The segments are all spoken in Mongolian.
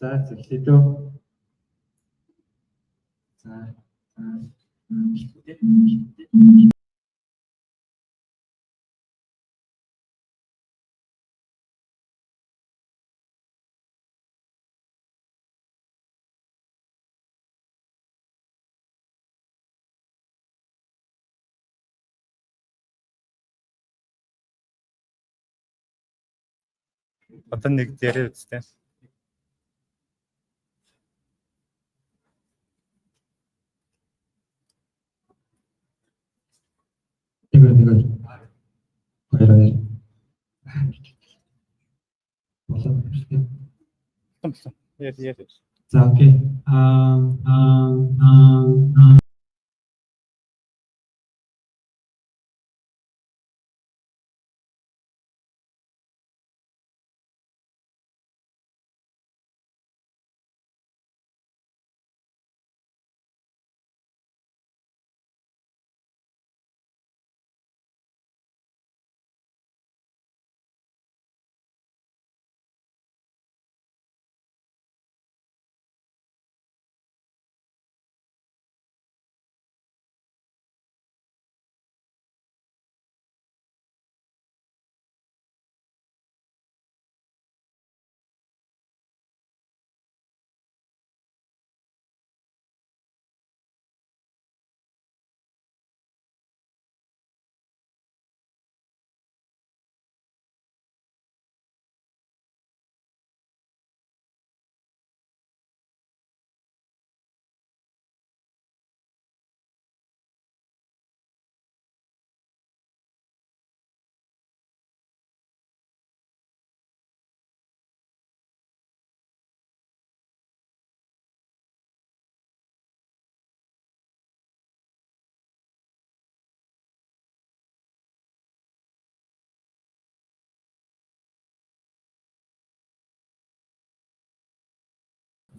За, эхлэе дөө. За. Одоо нэг яриа үстэй. Нэг нэг хоёр хоёр. Болоо. Болсон. Яа яа. За, okay. Аа аа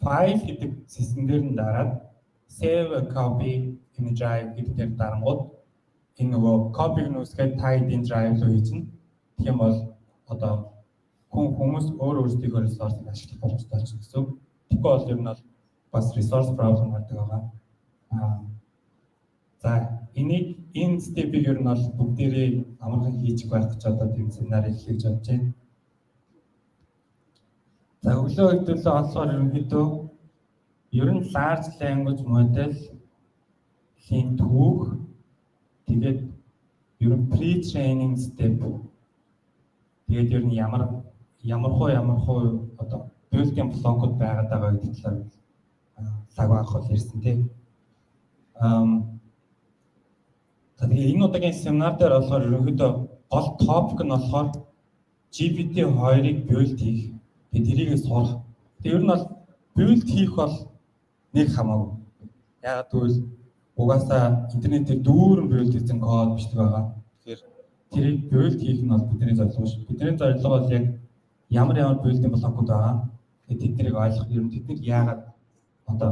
File гэдэг цэсэн дээр нь дараад "Save a copy in a drive" гэдэг дээр дарангууд энэ нөгөө copy-г нь үүсгээд та хэдийн drive руу хийчихнэ. Тэгэх юм бол одоо хүмүүс өөр өөрсдийнхөө resource-ыг ашиглах боломжтой болчихно гэсэн үг. Тэгэхгүй бол ер нь бол бас resource problem гардаг байгаа. За, энийг, энэ step-ийг ер нь бол бүгдээрээ амархан хийчих байх гэж одоо тийм семинар эхлэе гэж бодож байна. За, өглөө хөдөлөө болохоор ерөнхийдөө ер нь large language model-ийн түүх, тэгээд ер нь pre-training step, тэгээд ер нь ямар ямар хуу одоо building block-ууд байгаад байгаа гэдэг талаар лаг авах бол ярьсан, тийм. За, тэгээ энэ удаагийн семинар дээр болохоор ерөнхийдөө гол topic нь болохоор GPT-2-ыг build хийх. Тэгээ тэрийг сурах. Тэгээ ер нь бол build хийх бол нэг хамаагүй. Яагаад гэвэл угаасаа интернетээр дүүрэн build хийсэн код бичдэг байгаа. Тэгэхээр тэрийг build хийх нь бол бидний зорилго биш. Бидний зорилго бол яг ямар ямар building block-ууд байгаа. Тэгээ тэднийг ойлгох, ер нь тэднийг яагаад одоо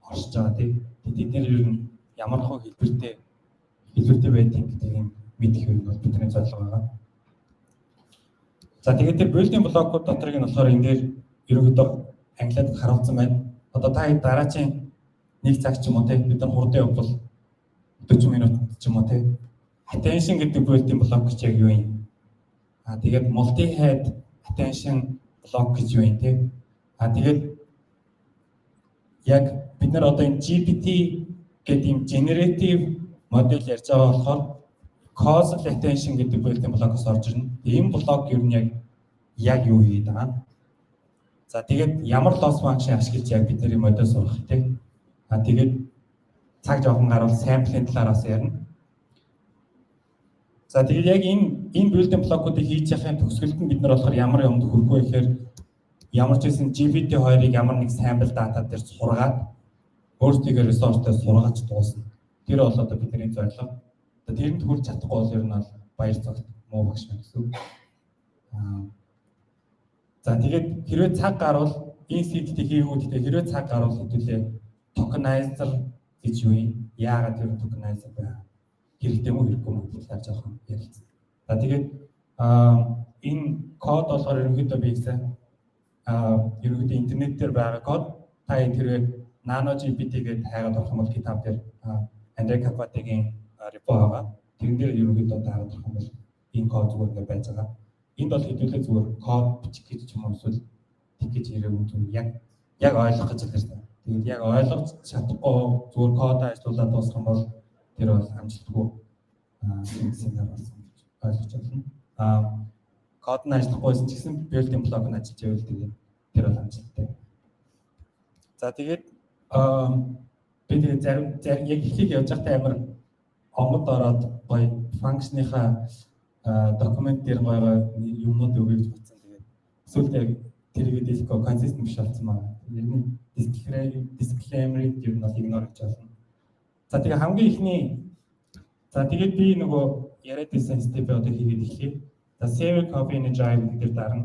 оршиж байгаа, тий. Тэд нар ер нь ямар хөө хэлбэртэй байдгийг гэдгийг мэдэх юм бол бидний зорилго байгаа. За, тэгээд тэр building block-ууд дотрыг нь болохоор энэ дээр ерөнхийдөө англиад харуулсан байна. Одоо та дараачийн нэг цаг ч юм уу, тий, бид нар хурдан явбал 40 минут ч юм уу, тий. Attention гэдэг building block гэж яг юу юм? А тэгээд multi head attention block гэж юу юм, тий? А тэгээд яг бид нар одоо энэ GPT гэдэг ийм generative модель ярьж байгаа болохоор causal attention гэдэг building block-оос орж ирнэ. Энэ блок ер нь яг юу хийгээд байгаа юм? За, тэгээд ямар loss function ашиглаж яг бидний модель сурах, тийм. А тэгээд цаг жоохон гарвал sample-ийн талаар бас ярина. За, тэгээд яг энэ building block-уудыг хийж явахын төгсгөлд нь бид нар болохоор ямар юмд хүрэх вэ гэхээр ямар ч байсан GPT-2-ыг ямар нэг sample data дээр сургаад, өөрсдийнхөө resource-тэй сургаж дуусна. Тэр бол одоо бидний зорилго. Одоо тэрэнд хүрч чадахгүй бол ер нь бол баяр цагт муу багш байна гэсэн үг. За, тэгээд хэрвээ цаг гарвал энэ seed-ийг хийгүү, гэхдээ хэрвээ цаг гарвал хэдүүлээ tokenizer гэж юу юм? Яагаад тэр tokenizer байгаа? Хэрэгтэй мүү, хэрэггүй мүү гэдэг талаар жоохон ярилцсан. За, тэгээд энэ код болохоор ерөнхийдөө би гэсэн ерөнхийдөө интернет дээр байгаа код. Та энэ тэрвээ Nano GPT гэдэг хайгаад орох юм бол GitHub дээр Андрей Карпатигийн repo байгаа. Тэрэн дээр ерөнхийдөө таагаад орох юм бол энэ код зүгээр ингээд байж байгаа. Энд бол хэдүүлээ зүгээр код бичих гэж ч юм уу эсвэл тэг гэж ирээгүй, зүгээр яг ойлгох гэж байна. Тэгээд яг ойлгож чадахгүй зүгээр код ажиллуулаад дуусгах юм бол тэр бол амжилтгүй семинар болсон гэж ойлгож байна. Код нь ажиллахгүйсэн ч гэсэн building block нь ажиллаж байвал тэгээд тэр бол амжилттай. За, тэгээд би тэгээд зарим зарим яг эхлэх явж байхдаа амар онгод ороод гоё function-ийнхаа документ дээр гоё гоё юмнууд өгье гэж бодсон. Тэгээд сүүлд яг тэрийг дийлэхгүй, consistent биш болсон байна. Ер нь disclaimer-ыг ер нь бол ignore гэж болно. За, тэгээ хамгийн эхний, за, тэгээд би нөгөө яриад байсан step одоо хийгээд эхлэе. За, save copy in drive гэдэг дээр дарна.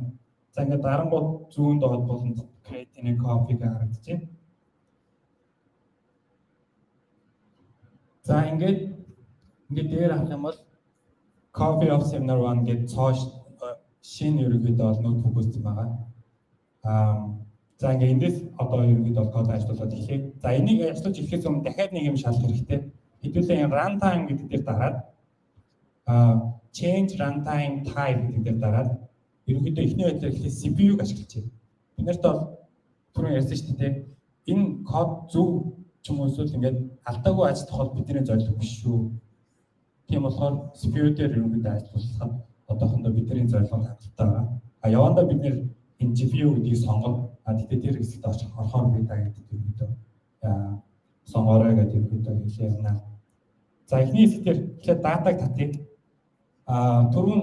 За, ингээд дарангууд зүүн доод болонд create a copy гэж харагдчихэв. За, ингээд дээр харах юм бол copy of seminar 1 гэж цоо шинэ ерөнхийдөө бол notebook үүссэн байгаа. За, ингээд эндээс одоо ерөнхийдөө бол код ажиллуулад эхлэе. За, энийг ажиллаж эхлэхээс өмнө дахиад нэг юм шалгах хэрэгтэй. Хэдүүлээ энэ runtime гэдэг дээр дараад change runtime type гэдэг дээр дараад ерөнхийдөө эхний байдлаар эхлээд CPU-г ашиглаж байна. Бид нарт бол түрүүн ярьсан шүү дээ. Энэ код зөв ч юм уу эсвэл ингээд алдаагүй ажиллах бол бидний зорилго биш шүү. Тийм болохоор CPU дээр ерөнхийдөө ажиллуулахад одоохондоо бидний зорилгонд хангалттай байгаа. А явандаа бид нэр энэ GPU гэдгийг сонгоно. А тэгтээ тэр хэсэгт очих орохоор би та гэдэг ерөнхийдөө сонгоорой гэдэг ерөнхийдөө хэлээ юм. За, эхний хэсэг дээр эхлээд датаг татъя. А түрүүн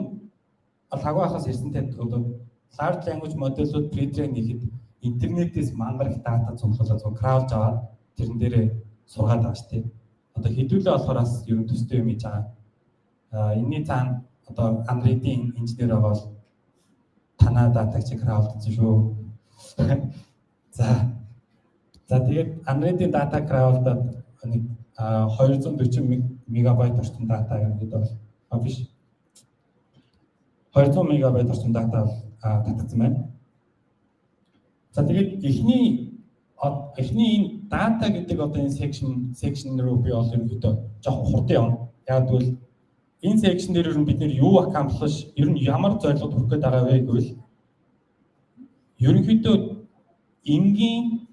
лагуу ахаас ярьсантай одоо large language model-ууд pre-train хийхэд интернетээс мангар их дата цуглуулаад, зөв crawl-ж аваад тэрэн дээрээ сургаад байгаа шүү дээ. Одоо хэдүүлээ болохоор бас ер нь төстэй юм хийж байгаа. А энэний цаана одоо Android-ийн инженер байгаа бол танаа датаг чи crawl-дсан шүү. За, тэгээд Android-ийн дата crawl-даад нэг 240 мегабайт орчим дата ерөнхийдөө бол биш, 200 мегабайт орчим дата бол татагдсан байна. За, тэгээд эхний энэ дата гэдэг одоо энэ section руу би бол ерөнхийдөө жоохон хурдан явна. Яг гэвэл энэ section дээр ер нь бид нэр юу accomplish, ер нь ямар зорилгод хүрэх гээд байгаа вэ гэвэл ерөнхийдөө энгийн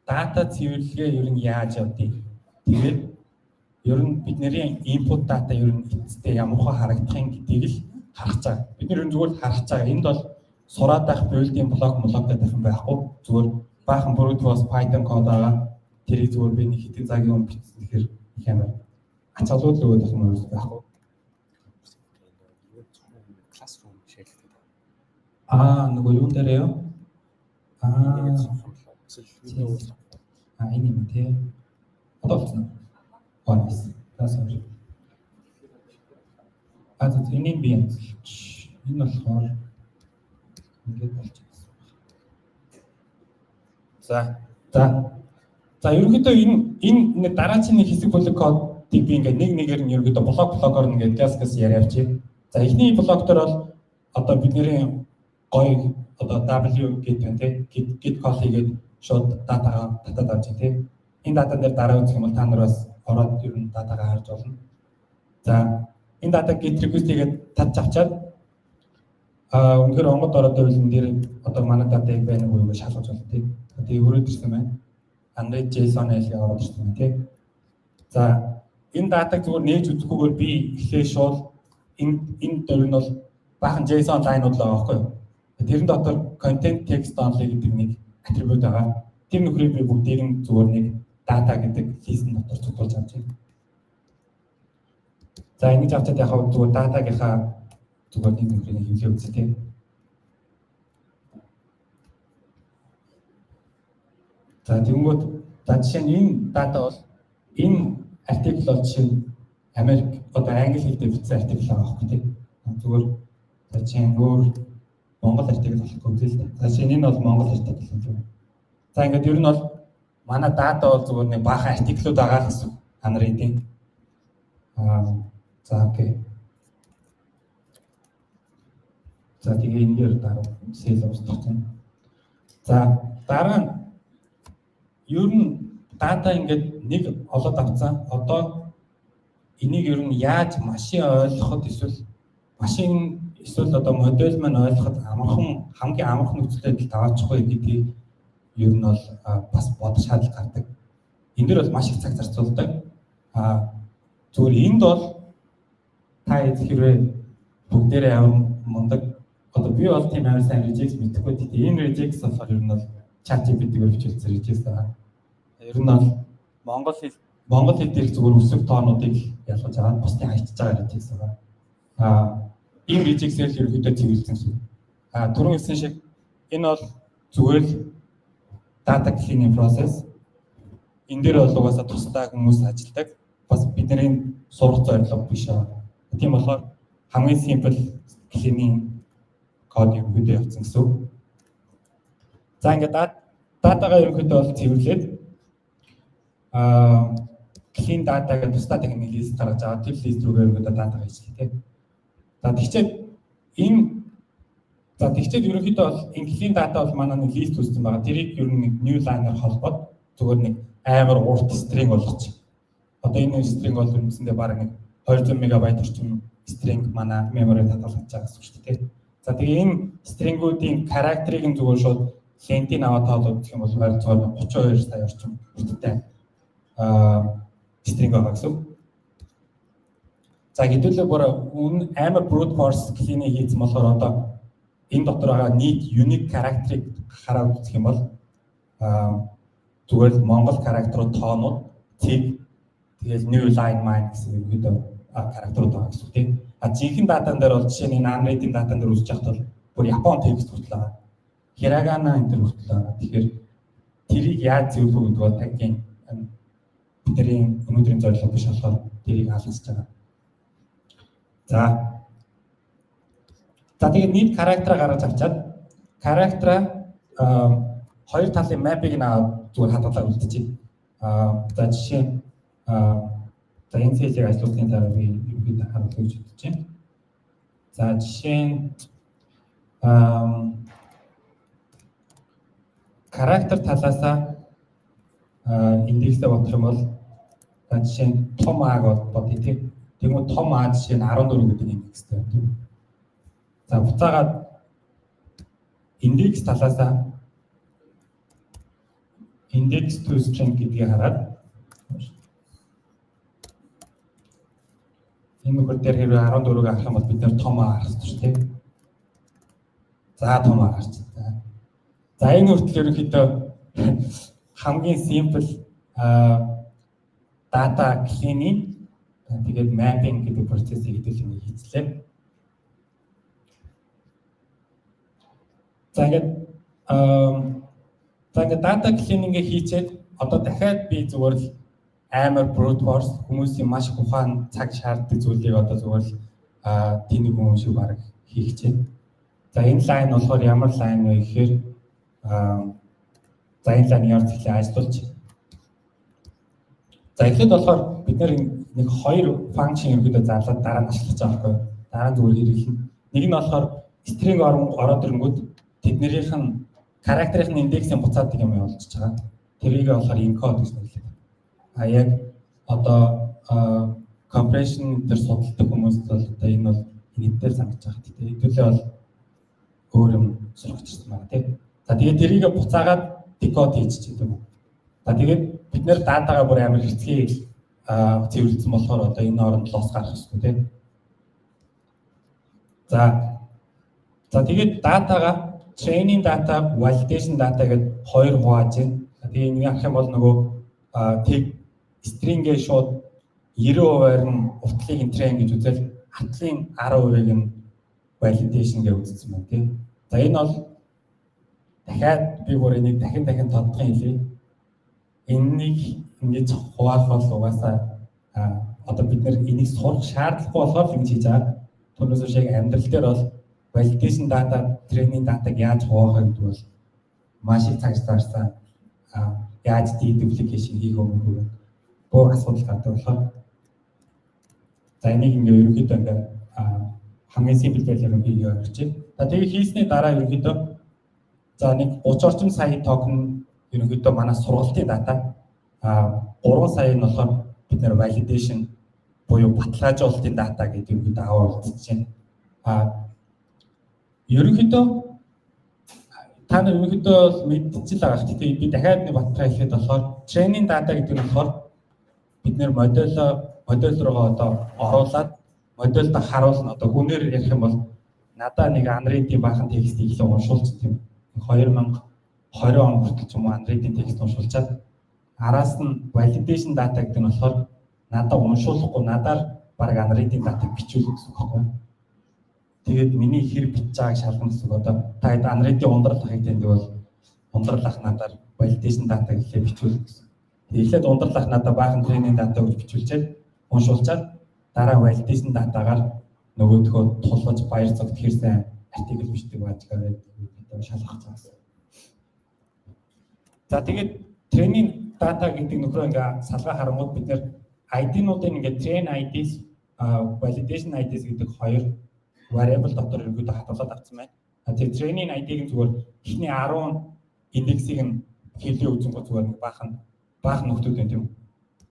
дата цэвэрлэгээ ер нь яаж явдгийг, тэгээд ер нь бидний input data ер нь эцэстээ ямар хөө харагдах юм гэдгийг л харах байгаа. Бид нар ер нь зүгээр л харах байгаа. Энд бол сураад байх building block блок гэдэг юм байхгүй. Зүгээр баахан brute force Python код байгаа. Тэрийг зүгээр би нэг хэдэн цагийн өмнө бичсэн, тэгэхээр их амар ач холбогдол өгөөд байх юм уу байхгүй. Classroom share-лдэг. Аа, нөгөө юун дээр юу? Аа, аа, энэ юм тий. Одоо болсон уу? Аа, nice. За, sorry. А за, энийг би янзлж. Энэ болохоор ингээд болж байна. За. За. За, ерөнхийдөө энэ дараачийн нэг хэсэг бүлэг кодыг би ингээд нэг нэгээр нь ерөнхийдөө блок блокоор ингээд газ газ яриа явчих. За, эхний блок дээр бол одоо бидний гоё одоо W гэдэг байна тий. Get call хийгээд шууд датагаа татаад авч тий. Энэ датан дээр дараа үзэх юм бол та нар бас ороод ер нь датагаа харж болно. За, энэ дата get request хийгээд татж авчаад үнэхээр онгод ороод байвал энэ дээр одоо манай дата яг байна уу гэж шалгаж болно тий. Тэгээ өрөөд ирсэн байна. Android JSON L-ийг ороод ирсэн байна тий. За, энэ датаг зүгээр нээж үзэхгүйгээр би эхлээ шууд энэ дөрөв нь бол баахан JSON line-ууд л байгаа байхгүй юу? Тэрэн дотор content text only гэдэг нэг attribute байгаа. Тэр нөхрийг би бүгдийг нь зүгээр нэг data гэдэг list дотор цуглуулж авч байна. За, ингэж авчаад яг зүгээр data-гийнхаа зүгээр нэг нөхрийг хэвлээ үзье, тийм. За, тэгэнгүүт, за, жишээ нь энэ data бол, энэ article бол жишээ нь Америк одоо англи хэл дээр бичсэн article байгаа байхгүй, тийм. Зүгээр, за, жишээ нь өөр Монгол article болохгүй үзье л дээ. За, жишээ нь энэ бол Монгол article юм. За, ингээд ер нь бол манай data бол зүгээр нэг баахан article ууд байгаа л гэсэн unread-ийн. За, okay. За, тэгээ энэ дээр дараа sale устгах чинь. За, дараа нь ер нь data ингээд нэг олоод авцсан. Одоо энийг ер нь яаж машин ойлгоход эсвэл машин эсвэл одоо модель маань ойлгоход амархан, хамгийн амархан нөхцөлөд даваачих вэ гэдгийг ер нь бол бас бодох шаардлага гардаг. Энэ дэр бол маш их цаг зарцуулдаг. Зүгээр энд бол та хэрвээ бүгдээрээ амар мундаг, одоо би бол тийм амар сайн regex мэдэхгүй. Гэхдээ энэ regex болохоор ер нь бол ChatGPT-гээр бичүүлсэн regex байгаа. Ер нь бол Монгол хэл дээр зүгээр үсэг тоонуудыг ялгаж аваад бусдыг хайчиж байгаа regex байгаа. Энэ regex-ээр л ерөнхийдөө цэвэрлсэн юм. Түрүүн хэлсэн шиг энэ бол зүгээр л data cleaning process. Энэ дээр бол угаасаа тусдаа хүмүүс ажилладаг. Бас бидний сурах зорилго биш аа. Тийм болохоор хамгийн simple cleaning код ерөнхийдөө явцсан гэсэн үг. За, ингээд data-гаа ерөнхийдөө бол цэвэрлээд clean data гэдэг тусдаа дахин нэг list гаргаж аваад тэр list рүүгээ ерөнхийдөө data хийчихлээ, тийм. За, тэгчээд ерөнхийдөө бол энэ clean data бол манай нэг list үүссэн байгаа. Тэрийг ер нь нэг new line-аар холбоод зүгээр нэг амар урт string болгочих. Одоо энэ string бол үндсэндээ бараг нэг 200 мегабайт орчим string манай memory хадгалж байгаа гэсэн үг шүү дээ. За, тэгээ энэ string-үүдийн character-ыг нь зүгээр шууд length-ийг аваад тоолоод үзэх юм бол ойролцоогоор 32 сая орчим урттай string байгаа гэсэн үг. За, хэдүүлээ бүр үн амар brute force cleaning хийсэн болохоор одоо энэ дотор байгаа нийт unique character-ыг хараад үзэх юм бол зүгээр л Монгол character-ууд, тоонууд, цэг, тэгэл new line mine гэсэн ерөнхийдөө character-ууд байгаа гэсэн үг, тийм. А жинхэнэ data-н дээр бол жишээ нь энэ unread-ийн data-н дээр үзэж байхад бол бүр Япон текст хүртэл байгаа. Hiragana энэ төр хүртэл байгаа. Тэгэхээр тэрийг яаж зөвлөх гэдэг бол тагийн бидний өнөөдрийн зорилго биш болохоор тэрийг алгасж байгаа. За, тэгээд нийт character-аа гаргаж авчаад character-аа хоёр талын map-ыг нь зүгээр хадгалаа үлдчихье. За, жишээ, за, энэ cell-ийг ажиллуулсны дараа би ерөнхийдөө харуулах гэж бодож байна. За, жишээ нь character талаасаа индекстэй бодох юм бол, за, жишээ нь том А-г бодъё, тийм. Тэгмээ том А жишээ нь 14 гэдэг индекстэй байна. За, буцаагаад индекс талаасаа index to string гэдгийг хараад энэ нөхөр дээр хэрвээ 14-ийг харах юм бол бид нэр том А харах хэрэгтэй шүү, тийм. За, том А гарч. За, энэ хүртэл ерөнхийдөө хамгийн simple data cleaning, тэгээд mapping гэдэг процессыг хэдүүл юм хийцлээ. За, ингээд data cleaning-ийг хийчээд одоо дахиад би зүгээр л амар brute force, хүмүүсийн маш их ухаан цаг шаарддаг зүйлийг одоо зүгээр л тэнэг хүн шиг баг хийх чинь. За, энэ line болохоор ямар line вэ гэхээр за, энэ line ямар зэхлээ ажиллуулж. За, эхлээд болохоор бид нэг хоёр function ерөнхийдөө зарлаад дараа нь ашиглаж байгаа байхгүй. Дараа нь зүгээр хэрэглэнэ. Нэг нь болохоор string ороод ирэнгүүт тэднэрийнх нь character-ын индексийн буцаадаг юм явуулчихж байгаа. Тэрийг болохоор encode гэж нэрлэдэг. А яг одоо compression дээр судалдаг хүмүүс бол одоо энэ бол нийтээр сангаж байгаа. Тэгээ хэдүүлээ бол өөр юм сурах гэсэн байна, тийм. За, тэгээд тэрийг буцаагаад decode хийж гэдэг юм. За, тэгээд бид нэр data-гаа бүр амар хэрцгий цэвэрлсэн болохоор одоо энэ оронд loss гарах хэрэгтэй, тийм. За, За, тэгээд data гаа training data, validation data гэдээ хоёр хувааж байна. Тэгээ энийг авах юм бол нөгөө тэг string-гээ шууд 90%-аар нь уртлыг нь train гэж үзэл, хатлын 10%-ыг нь validation гэж үзсэн байна, тийм. За, энэ бол дахиад би бүр энийг дахин дахин тодтогон хэлье. Энэнийг ингэж хуваах бол угаасаа одоо бид нэр энийг сурах шаардлагагүй болохоор л ингэж хийж байгаа. Түүнээс биш яг амьдрал дээр бол validation data, training data-г яаж хуваах вэ гэдэг бол маш их цаг зарсан, яаж deduplication хийх юм бэ бүх асуудал гардаг болохоор за, энийг ингээ ерөнхийдөө ингээ хамгийн simple байдлаар хийгээ орчих. За, тэгээ хийсний дараа ерөнхийдөө за нэг 30 орчим сая токен ерөнхийдөө манай сургалтын data, 3 сая нь болохоор бид нэр validation буюу баталгаажуулалтын data гэдэг ерөнхийдөө аваад үлдчихэж байна. Ерөнхийдөө та нар ерөнхийдөө бол мэдчихэл байгаа. Гэхдээ би дахиад нэг баталгаа хэлэхэд болохоор training data гэдэг нь болохоор бид нэр модель руугаа одоо оруулаад модельд харуулна. Одоо хүнээр ярих юм бол надаа нэг Unread-ийн баахан текстийг илүү уншуулчих тийм 2020 он хүртэл ч юм уу Unread-ийн текст уншуулчаад, араас нь validation data гэдэг нь болохоор надаа уншуулахгүй, надаар баг Unread-ийн data бичүүлэх гэсэн үг байхгүй юу? Тэгээд миний хэр бичиж байгааг шалгана гэсэн үг. Одоо та хэд Unread-ийн ундрал ахыг таньдаг бол ундрал ах надаар validation data гэлээ бичүүлэх гэсэн. Тэгээд эхлээд ундрал ах надаа баахан training data өгч бичүүлчихэд, уншуулчаад, дараа validation data-гаар нөгөөдхөө тулгаж баяр цогт хэр сайн article бичдэг байж байгаа гэдэг шалгах гэсэн. За, тэгээд training data гэдэг нөхрөө ингээ салгаа харангууд бид нэр ID-нуудыг ингээ train IDs, validation IDs гэдэг хоёр variable дотор ерөнхийдөө хадгалаад авсан байна. Тэгээд training ID-г нь зүгээр эхний 10 индексийг нь хэлээ үзэнгүүт зүгээр нэг баахан баахан нөхдүүд байна, тийм үү.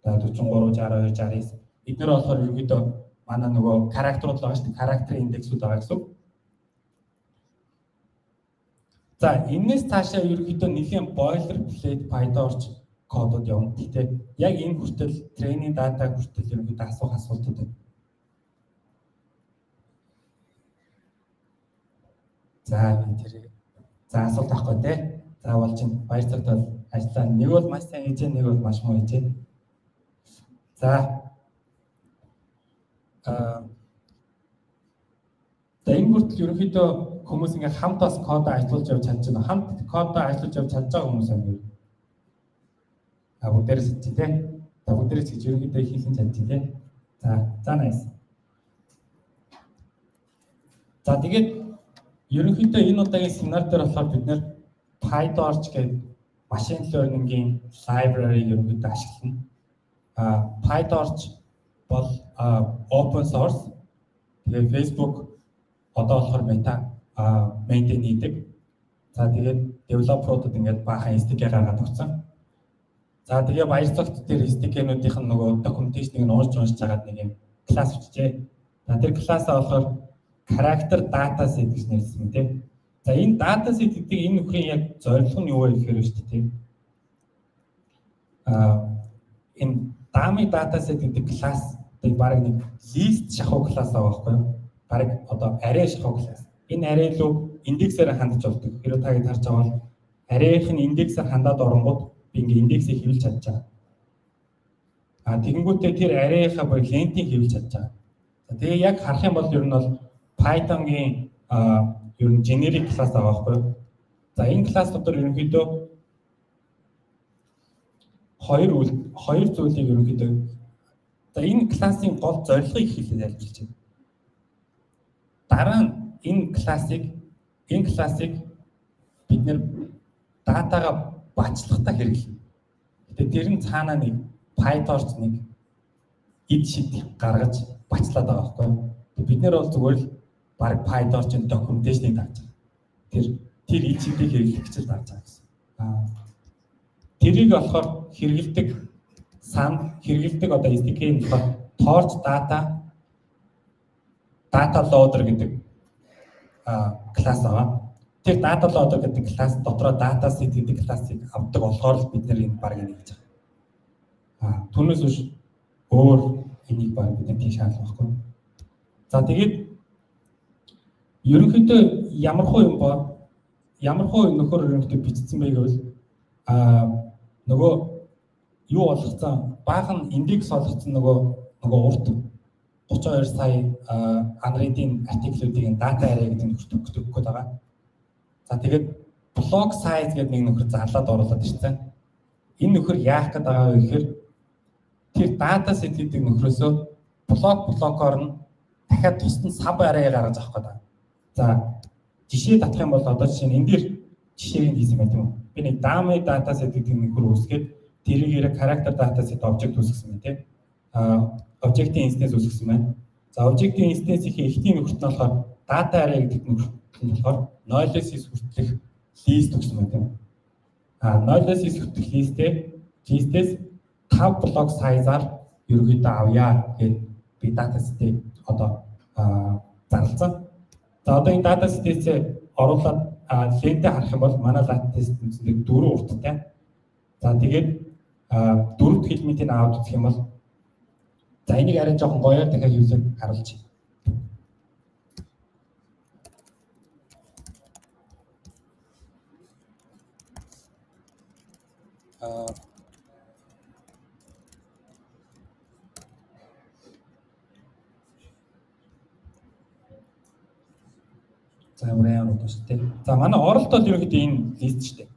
За, 43, 62, 69. Эднэр болохоор ерөнхийдөө манай нөгөө character ууд байгаа шүү дээ. Character индексүүд байгаа гэсэн үг. За, энэс цаашаа ерөнхийдөө нэлийн boilerplate PyTorch кодууд явна. Гэхдээ яг энэ хүртэл, training data хүртэл ерөнхийдөө асуух асуултууд байна. За, би тэр за асуулт авахгүй те. За, болж чинь баяр цагт бол ажиллаа. Нэг бол маш сайн хийж, нэг бол маш муу хийж. За, за, энэ хүртэл ерөнхийдөө хүмүүс ингээ хамт бас кодоо ажиллуулж явж чадж байна. Хамт кодоо ажиллуулж явж чадж байгаа хүмүүс байна. А, бүгдээрээ чадчих те. За, бүгдээрээ ч гэж ерөнхийдөө хийх чадчих те. За за, nice. За, тэгээд ерөнхийдөө энэ удаагийн семинар дээр болохоор бид нэр PyTorch гэдэг machine learning-ийн library ерөнхийдөө ашиглана. PyTorch бол open source. Тэгээ Facebook, одоо болохоор Meta maintain хийдэг. За, тэгээд developer-уудад ингээд баахан SDK гаргаад өгсөн. За, тэгээ Microsoft дээр SDK-нуудын нөгөө documentation-ыг нь уншиж уншиж хагаад нэг юм класс бичжээ. За, тэр классаа болохоор character dataset гэж нэрлэсэн тийм. За, энэ dataset гэдэг энэ нөхрийн яг зорилго нь юу вэ гэхээр шүү дээ, тийм. Энэ dummy dataset гэдэг класс баг нэг list шахуу класс байгаа байхгүй юу? Баг одоо array шахуу класс. Энэ array руу индексээр хандаж болдог. Хэрвээ та хэд харж байгаа бол array-ийн индексээр хандаад оронгууд би ингээ индексийг хэвлэж чадж байгаа. А тэгэнгүүтээ тэр array-ийнхаа буюу length-ийг хэвлэж чадж байгаа. За, тэгээ яг харах юм бол ер нь бол Python-гийн ер нь generic class байгаа байхгүй юу? За, энэ класс дотор ерөнхийдөө хоёр зүйлийг ерөнхийдөө, за, энэ классын гол зорилгыг хэлээд тайлбарлаж байна. Дараа нь энэ классыг бид нэр data гаа бачлахтаа хэрэглэнэ. Гэтэ тэр нь цаанаа нэг PyTorch нэг эд шид гаргаж бачлаад байгаа байхгүй юу? Бид нэр бол зүгээр л баг PyTorch-ын documentation-ыг дагж байгаа. Тэр эд шидийг хэрэглэх гэж л дагж байгаа гэсэн. Тэрийг болохоор хэрэгэлдэг сан хэрэгэлдэг одоо SDK нь болохоор Torch data loader гэдэг класс байгаа. Тэр data loader гэдэг класс дотроо dataset гэдэг классыг авдаг болохоор л бид нэр энэ баг энийг хийж байгаа. Түүнээс биш өөр энийг баг бид нар тийм шаардлага байхгүй. За, тэгээд Ерөнхийдөө ямар хуу юм ба ямар хуу нөхөр ерөнхийдөө бичсэн бэ гэвэл нөгөө юу болгоцсон, баахан индекс болгоцсон нөгөө урт 32 сая unread-ийн article үүдийг data array гэдэг нөхөрт өгөх гээд байгаа. За, тэгээд block size гэдэг нэг нөхөр зарлаад оруулаад ирсэн. Энэ нөхөр яах гээд байгаа вэ гэхээр тэр data set гэдэг нөхрөөсөө блок блокоор нь дахиад тусад нь sub array гаргаж авах гээд байгаа. За, жишээ татах юм бол одоо жишээ нь энэ дээр жишээг хийсэн байх, тийм үү? Би нэг dummy data set гэдэг нөхөр үүсгээд, тэрийгээр character data set object үүсгэсэн байна, тийм. Object-ийн instance үүсгэсэн байна. За, object-ийн instance-ийн эхний нөхөрт нь болохоор data array гэдэг нөхөрт нь болохоор 0-оос 9 хүртэлх list өгсөн байна, тийм. 0-оос 9 хүртэлх list-ээс 5 block size-аар ерөнхийдөө авъя гэд би data set-ийг одоо зарласан. За, одоо энэ data set-ээс оруулаад len-тэй харах юм бол манай latest үндсэндээ дөрвөн урттай. За, тэгээд дөрөв дэх элементийг аваад үзэх юм бол, за, энийг арай жоохон гоёор дахиад хийлээд харуулчих. За, ямар ямар удаа шүү дээ. За, манай оролт бол ерөнхийдөө энэ list шүү дээ.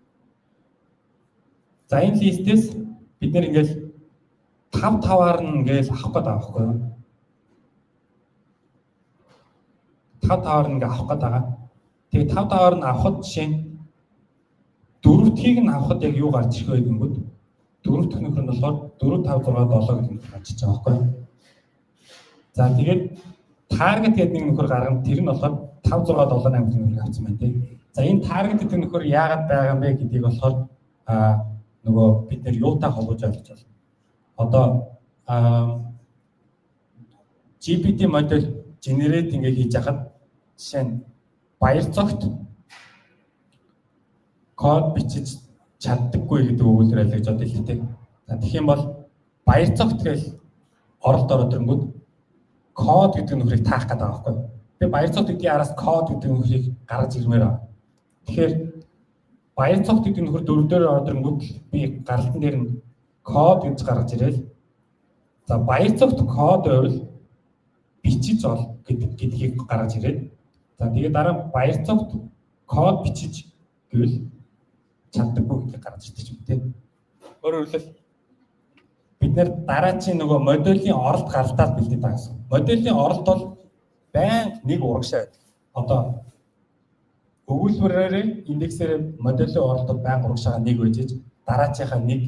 За, энэ list ээс бид нэр ингээл 5 5-аар нь ингээл авах гээд байгаа байхгүй юу? 5 5-аар нь ингээ авах гээд байгаа. Тэгээ 5 5-аар нь авахд жишээ нь дөрөвдгийг нь авахд яг юу гарч ирэх вэ гэнгүүт дөрөв дэх нөхөр нь болохоор 4 5 6 7 гэдэг нөхөр гарч иж байгаа байхгүй юу? За, тэгээд target гэдэг нэг нөхөр гаргана, тэр нь болохоор 5 6 7 8 гэдэг нөхрийг авсан байна, тийм. За, энэ target гэдэг нөхөр яагаад байгаа юм бэ гэдгийг болохоор нөгөө бид нэр юутай холбож ойлгож байна. Одоо GPT модель generate ингээ хийж хахад жишээ нь Баярцогт код бичиж чаддаггүй гэдэг өгүүлбэр байлаа гэж одоо хэлдэг. За, тэгэх юм бол Баярцогт гэж оролт ороод ирэнгүүт код гэдэг нөхрийг таах гэдэг байгаа байхгүй. Би Баярцогт гэдгийн араас код гэдэг нөхрийг гаргаж ирмээр байна. Тэгэхээр Баярцогт гэдэг нөхөр дөрөв дээр ороод ирэнгүүт би гаралтан дээр нь код гэж гаргаж ирээл, за, Баярцогт код байвал бичиж ол гэдгийг гаргаж ирээд, за, тэгээд дараа нь Баярцогт код бичиж гэвэл чаддаггүй гэдгийг гаргаж ирдэг юм, тийм. Өөрөөр хэлбэл бид нэр дараачийн нөгөө модулийн оролт гаралтаар бэлдээд байгаа гэсэн. Модулийн оролт бол байнга нэг урагшаа байдаг. Одоо өгүүлбэрээрээ индексээрээ модулийн оролт бол байнга урагшаага нэг байж иж дараачийнхаа нэг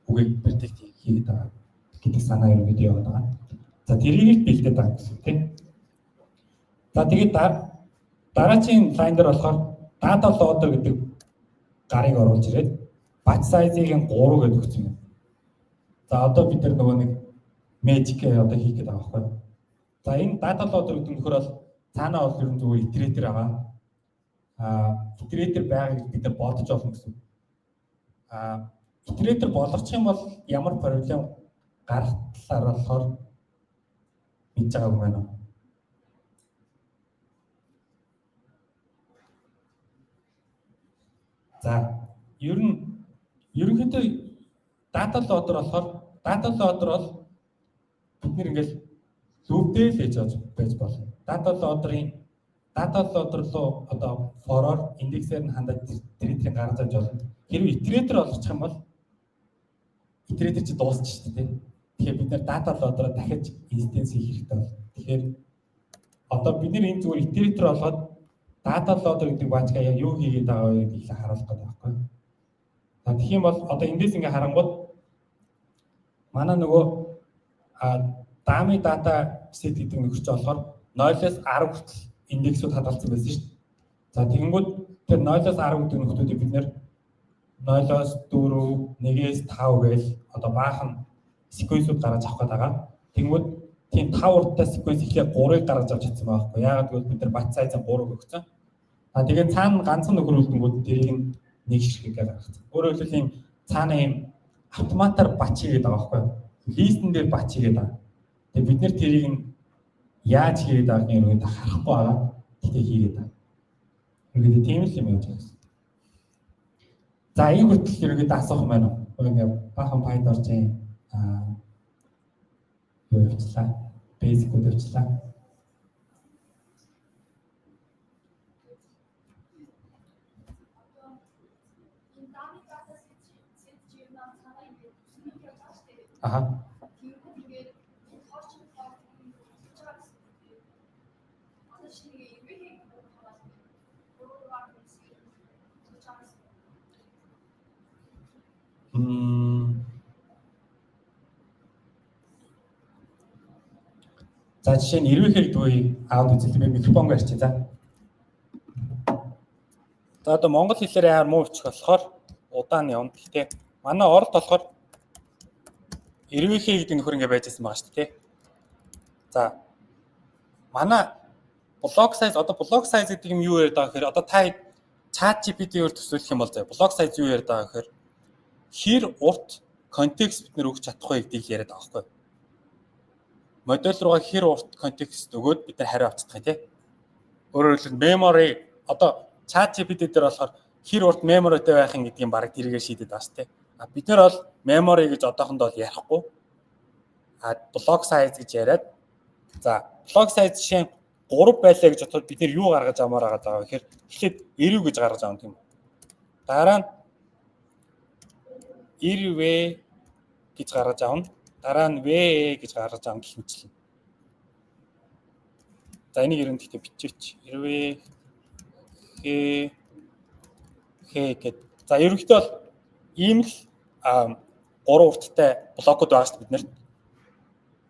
үгийг predict хийгээд байгаа гэдэг санаа ерөнхийдөө яваад байгаа. За, тэрийг л бэлдээд байгаа гэсэн, тийм. За, тэгээд дараачийн line дээр болохоор data loader гэдэг гарыг оруулж ирээд batch size-ыг 3 гэдээ өгсөн юм. За, одоо бид нар нөгөө нэг magic одоо хийх гээд байгаа байхгүй юу? За, энэ data loader гэдэг нөхөр бол цаанаа бол ер нь зүгээр iterator байгаа. Iterator байгааг бид нар бодож олно гэсэн. Iterator болгочих юм бол ямар problem гарах талаар болохоор мэдж байгаа юм байна уу? За, ер нь ерөнхийдөө data loader болохоор data loader бол бид нэр ингээл loop дээр л хийж байж болно. Data loader-ын data loader руу одоо for-оор индексээр нь хандаад iterator-ыг гаргаж авч болно. Хэрвээ iterator болгочих юм бол iterator чи дуусчих шүү дээ. Тэгэхээр бид нэр data loader-аа дахиж instance хийх хэрэгтэй болно. Тэгэхээр одоо бид нэр энэ зүгээр iterator болгоод data loader гэдэг баачка яг юу хийгээд байгаа вэ гэдгийг харуулах гэдэг байхгүй. За, тэгэх юм бол одоо эндээс ингээ харангууд манай нөгөө dummy data set гэдэг нөхөрч болохоор 0-оос 10 хүртэл индексүүд хадгалсан байсан шүү дээ. За, тэгэнгүүт тэр 0-оос 10 гэдэг нөхдүүдийг бид нэр 0-оос 4, 1-ээс 5 гээл одоо баахан sequence үүд гаргаж авах гээд байгаа. Тэгэнгүүт тийм 5 урттай sequence эхлээ 3-ыг гаргаж авч чадсан байгаа байхгүй. Яагаад гэвэл бид нар batch size 3 өгсөн. А тэгээд цаана ганцхан нөхөр үлдэнгүүд тэрийг нь нэг ширхгээр гаргацсан. Өөрөөр хэлбэл ийм цаана ийм автоматар batch хийгээд байгаа байхгүй юу? List эн дээр batch хийгээд байгаа. Тэгээд бид нэр тэрийг нь яаж хийгээд байгааг нь ерөнхийдөө харахгүй байгаа. Гэхдээ хийгээд байгаа. Ерөнхийдөө тийм л юм явж байгаа гэсэн. За, энэ хүртэл ерөнхийдөө асуух юм байна уу? Ингээ баахан PyTorch-ын юу явуулчлаа. Basic-үүд явуулчлаа. Энэ dummy data set чи ер нь цаанаа ингээд төсөв явж байгаа шүү дээ. Аха. Тэгэнгүүт ингээд torch torch хийж байгаа гэсэн үг. Одоо чи нэг эрвээхэй хамаад гурван хэсэг хийж байгаа гэсэн. За, жишээ нь эрвээхэй гэдэг үгийг аваад үзэл, би микрофонго ярьчих, за. За, одоо монгол хэлээр амар муу бичих болохоор удаан явна. Гэхдээ манай оролт болохоор эрвээхэй гэдэг нөхөр ингэ байж байсан байгаа шүү дээ. За, манай block size, одоо block size гэдэг юм юу яриад байгаа гэхээр одоо та ChatGPT-ээр төсөөлөх юм бол, заа, block size юу яриад байгаа гэхээр хэр урт контекст бид нэр өгч чадах вэ гэдгийг яриад байгаа байхгүй юу? Модель руугаа хэр урт контекст өгөөд бид нар хариу авчихдаг, тий. Өөрөөр хэлбэл, memory, одоо ChatGPT дээр болохоор хэр урт memory-тэй байх юм гэдгийг бараг тэрийгээр шийдэд байгаа шүү дээ. А бид нар бол memory гэж одоохондоо бол ярихгүй. А block size гэж яриад, за, block size жишээ нь 3 байлаа гэж бодоход бид нэр юу гаргаж авмаар байгаа гэхээр эхлээд 90 гэж гаргаж авах юм. Дараа нь 90V гэж гаргаж авна. Дараа нь V гэж гаргаж авна гэх мэтлэн. За, энийг ер нь гэхдээ бичээч. 90V Х Х гэд. За, ерөнхийдөө бол ийм л гурван урттай блокууд байгаа шүү дээ бид нарт.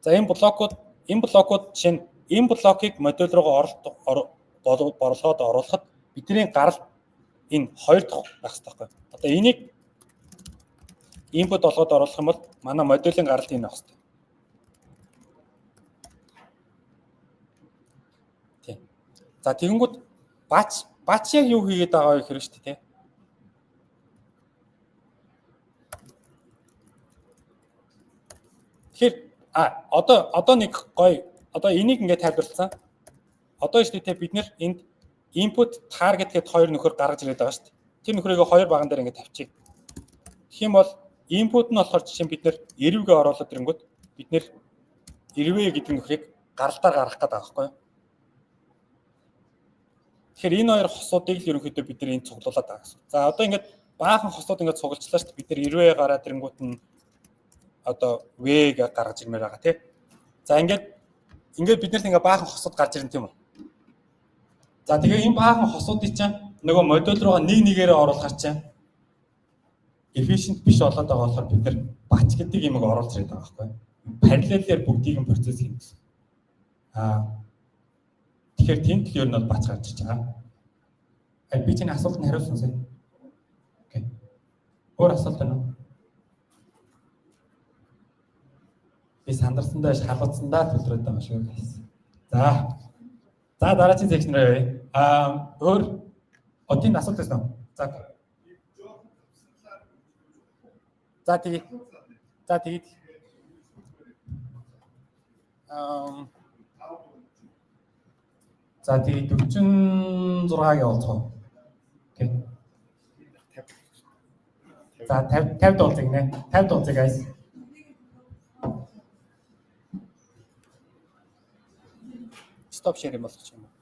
За, энэ блокууд жишээ нь энэ блокийг модель руугаа оролт борлогоод оруулахад бидний гаралт энэ хоёр дахь байх хэрэгтэй байхгүй. Одоо энийг input болгоод оруулах юм бол манай моделийн гаралт энэ байх хэрэгтэй. Тийм. За, тэгэнгүүт batch яг юу хийгээд байгаа вэ гэхээр шүү дээ, тийм. Тэгэхээр одоо нэг гоё, одоо энийг ингээд тайлбарласан. Одоо шүү дээ, бид нэр энд input target гэдээ хоёр нөхөр гаргаж ирээд байгаа шүү дээ. Тэр нөхрийг хоёр баган дээр ингээд тавьчих. Тэгэх юм бол input нь болохоор жишээ нь бид нэр 90-гээ оруулаад ирэнгүүт бид нэр 90 гэдэг нөхрийг гаралтаар гаргах гэдэг байгаа байхгүй юу? Тэгэхээр энэ хоёр хосуудыг л ерөнхийдөө бид нар энд цуглуулад байгаа гэсэн. За, одоо ингээд баахан хосууд ингээд цуглуулчлаа шүү дээ. Бид нар 90 гараад ирэнгүүт нь одоо V гэж гаргаж ирмээр байгаа, тий. За, ингээд бид нарт ингээд баахан хосууд гарч ирнэ, тийм үү? За, тэгээ энэ баахан хосуудыг чинь нөгөө модель руугаа нэг нэгээрээ оруулахар чинь efficient биш болоод байгаа болохоор бид нар batch гэдэг юмыг оруулж ирээд байгаа байхгүй юу? Параллелээр бүгдийг нь процесс хийнэ гэсэн. Тэгэхээр тэнд л ер нь бол batch гарч ирж байгаа. А би чиний асуултанд хариулсан сая. Okay. Өөр асуулт байна уу? Би сандарсандаа халуутсандаа төлрөөд байгаа шүү, guys. За. За, дараагийн section руу явъя. Өөр одын асуулт байсан уу? За. За, тэгээ. За, тэгээд за, тэгээд 46-г явуулах. Okay. За, 50 50 дуулцыг нэ. 50 дуулцыг, guys. Stop sharing болгох юм уу?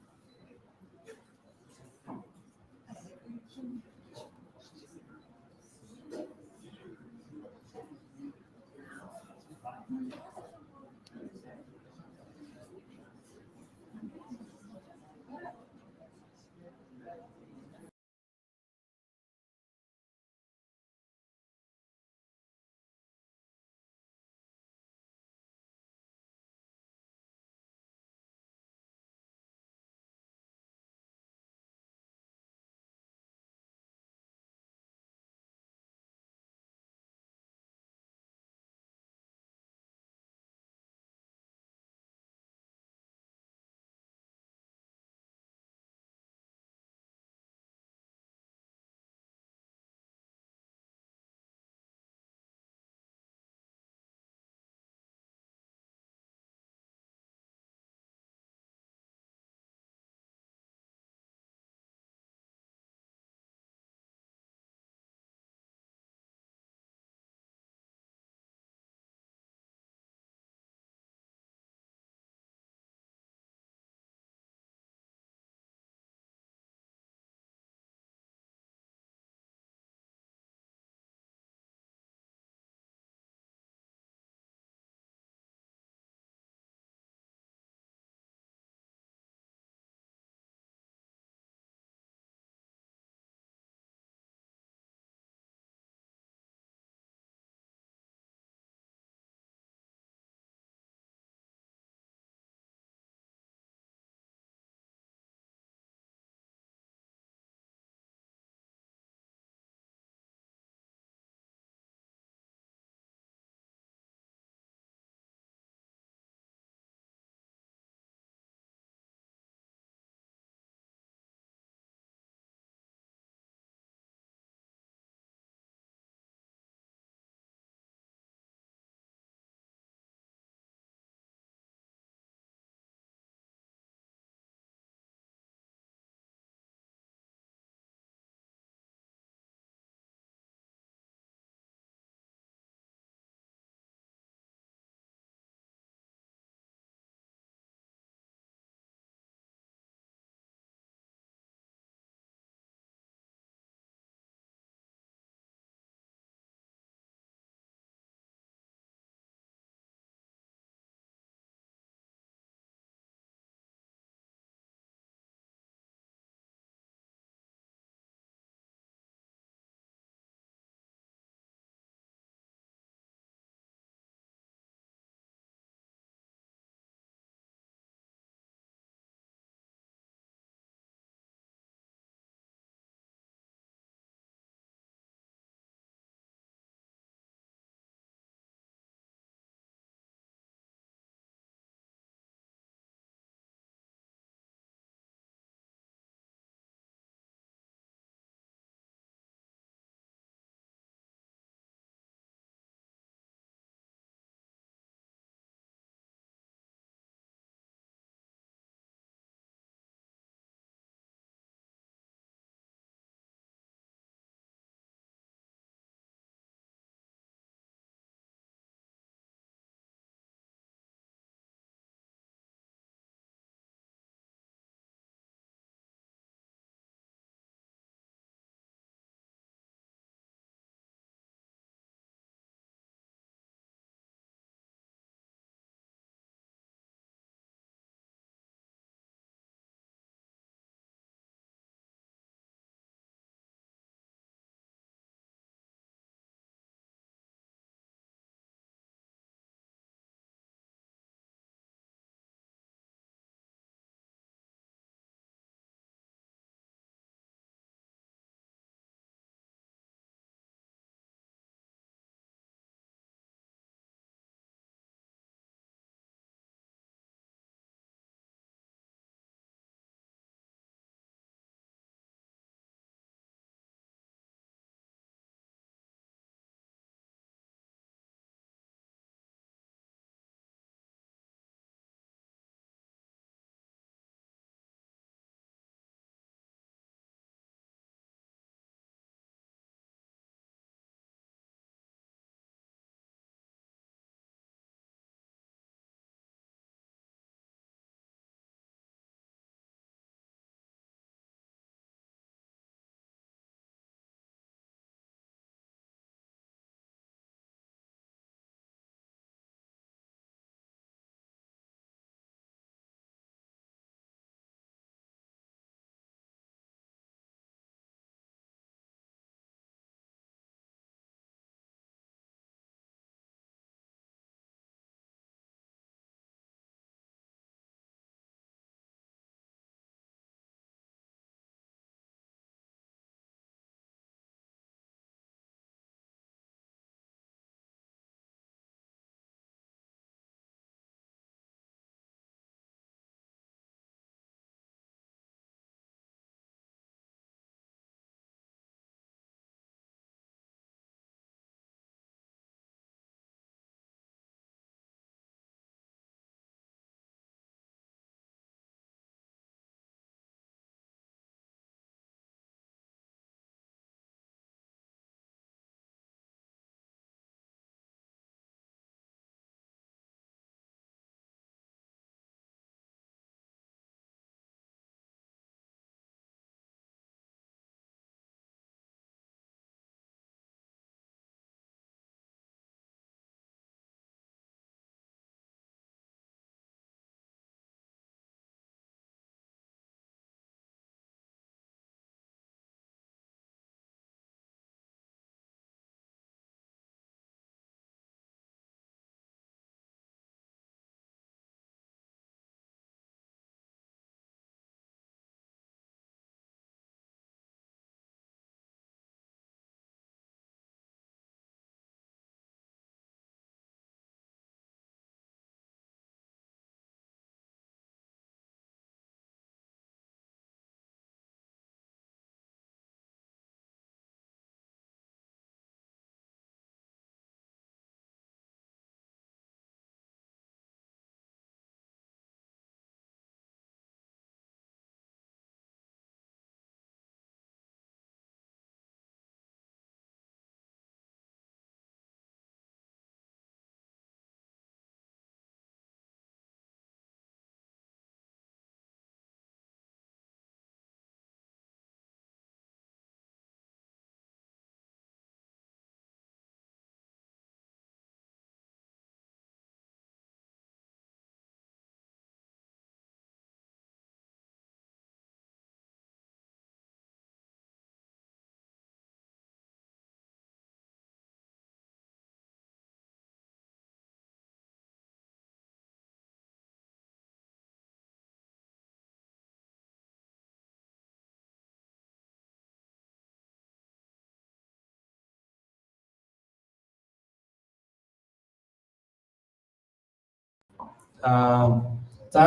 За,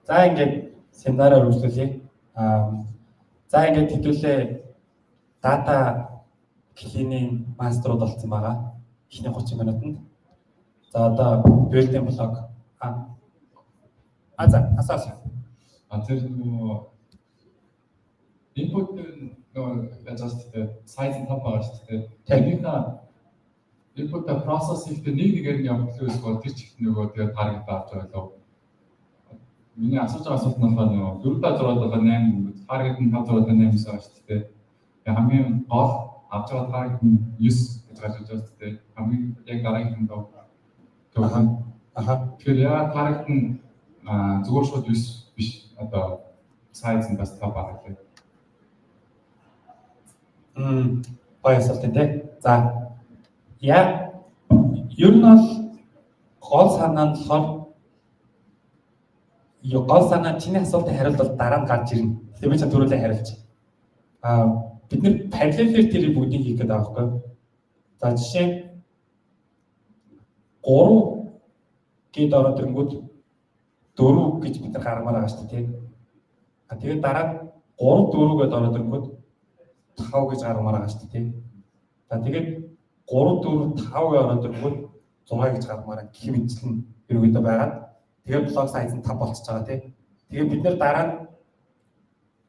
ингээд семинараа үргэлжлүүлье. За, ингээд хэдүүлээ data cleaning master ууд болсон байгаа. Эхний 30 минутанд. За, одоо building block. А, за, асаасан. А, тэр нөгөө input нөгөө яаж байгаа шүү дээ. Size нь 5 байгаа шүү дээ. Тэрнийхээ input-а process хийхдээ нэг нэгээр нь явуулах эсвэл тэр чигт нөгөө тэгээд target авч байгаа лөө. Миний асууж байгаа асуулт нь болохоор нөгөө 4 5 6 7 8, target нь 5 6 7 8 гэсэн байгаа шүү дээ. Тэгээ хамгийн гол авч байгаа target нь 9 гэж гарч иж байгаа шүү дээ. Хамгийн яг дараагийнх нь 5. Тэгэхээр яа target нь зүгээр шууд 9 биш, одоо size нь бас 5 байгаа лээ. Гоё асуулт тий. За. Яа, ер нь бол гол санаа нь болохоор юу, гол санаа, чиний асуултын хариулт бол дараа нь гарч ирнэ. Тэгээ би ч түрүүлээ хариулж. Бид нэр parallel ээр тэрийг бүгдийг хийх гэдэг байгаа байхгүй юу? За, жишээ нь 3 гээд ороод ирэнгүүт 4 гэж бид нар гаргамаар байгаа шүү дээ, тийм. А, тэгээд дараа нь 3 4 гээд ороод ирэнгүүт 5 гэж гаргамаар байгаа шүү дээ, тийм. За, тэгээд 3 4 5 гэж ороод ирэнгүүт 6 гэж гаргамаар гэх мэтчлэн ерөөдөө байгаад тэгээд block size нь 5 болчихж байгаа, тийм. Тэгээд бид нар дараа нь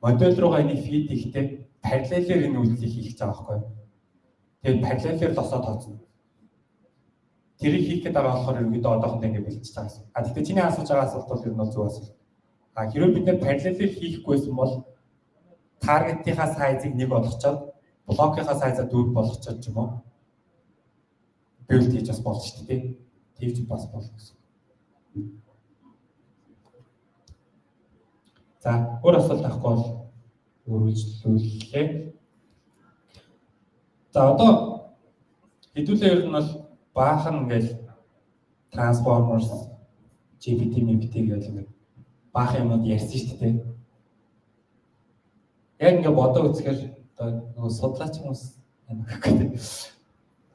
модель руугаа энийг feed хийхдээ parallel ээр энэ үйлдэлийг хийх гэж байгаа байхгүй юу? Тэгээд parallel ээр loss оо тооцно. Тэрийг хийх гээд байгаа болохоор ерөөдөө одоохондоо ингэ бэлтжиж байгаа гэсэн. А, гэхдээ чиний асууж байгаа асуулт бол ер нь бол зөв асуулт. А, хэрвээ бид нар parallel ээр хийхгүйсэн бол target ынхаа size ыг 1 болгочоод, блокийнхаа size аа 4 болгочоод ч юм уу build хийж бас болно шүү дээ. Тэгж бас болно гэсэн. За, өөр асуулт авахгүй бол үргэлжлүүллээ. За, одоо хэдүүлээ ер нь бол баахан ингээл Transformers, GPT, MPT гэж ингээд баахан юмнууд ярьсан шүү дээ. Яг ингээд бодоо үзэхээр одоо нөгөө судлаач хүмүүс гэхгүй дээ.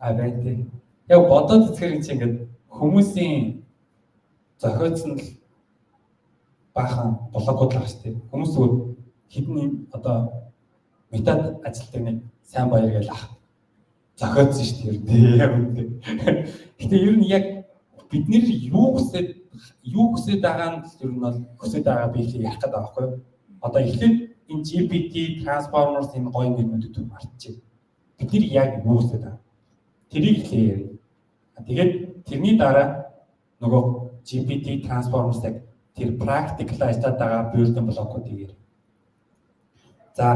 А, байна тий. Яг бодоод үзэхээр энэ чинь ингээд хүмүүсийн зохиоцсон л баахан блогууд л байгаа шүү дээ. Хүмүүс зүгээр хэдэн одоо метод ажилтдаг нэг сайн баяр гэж ах зохиоцсон шүү дээ. Яг үнэ. Гэтэ ер нь яг бид нэр юу хүсээд байгаа нь ер нь бол хүсээд байгаа би их ярих гэдэг байгаа байхгүй юу? Одоо эхлээд энэ GPT, Transformers энэ гоё нэрнүүдэд түр мартчих. Бид нэр яг юу хүсээд байгаа? Тэрийг эхлээ ярив. Тэгээд тэрний дараа нөгөө GPT, Transformers-ыг тэр practical ажиллаад байгаа building block-уудыг ярив. За,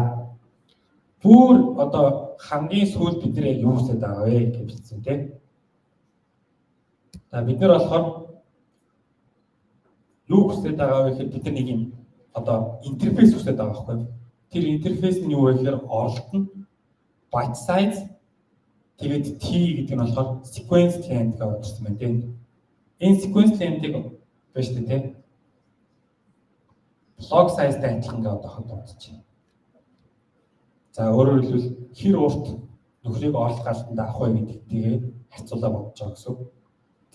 бүр одоо хамгийн сүүлд бид нар яг юу хүсээд байгаа вэ гэж хэлсэн, тийм. За, бид нар болохоор юу хүсээд байгаа вэ гэхээр бид нар нэг юм одоо интерфейс хүсээд байгаа байхгүй юу? Тэр интерфейс нь юу вэ гэхээр оролт нь batch size, тэгээд T гэдэг нь болохоор sequence length гэж орсон байна, тийм. Энэ sequence length-ийг байна шүү дээ, тийм. Block size-тай адилхан гэж одооход дуудчихна. За, өөрөөр хэлбэл хэр урт нөхрийг оролт галтанд авах вэ гэдэгтэйгээ харьцуулаа бодож байгаа гэсэн.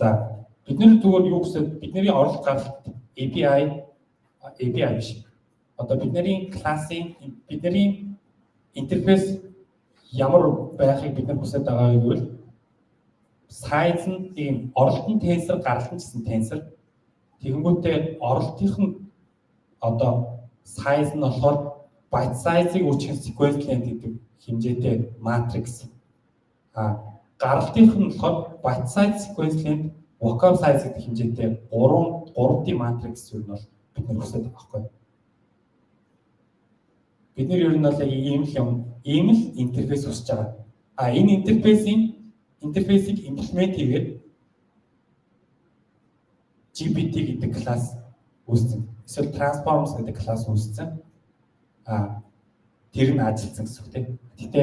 За, бид нэр зүгээр юу гэсэн, бидний оролт гаралт API, API биш. Одоо бидний классын, бидний интерфейс ямар байхыг бид нар хүсэж байгаа гэвэл size нь ийм, оролт нь tensor, гаралт нь ч гэсэн tensor. Тэгэнгүүтээ оролтынх нь одоо size нь болохоор batch size-ыг үүсгэн sequence length гэдэг хэмжээтэй matrix. А, гаралтынх нь болохоор batch size, sequence length, vocab size гэдэг хэмжээтэй 3 3D matrix юу нь бол бид нар хүсэж байгаа байхгүй. Бид нар ер нь бол яг ийм л юм, ийм л интерфейс хүсэж байгаа. А, энэ интерфейсийг implement хийгээд GPT гэдэг класс үүссэн. Эсвэл Transformers гэдэг класс үүссэн. А, тэр нь ажилласан гэсэн үг, тийм. Гэтэ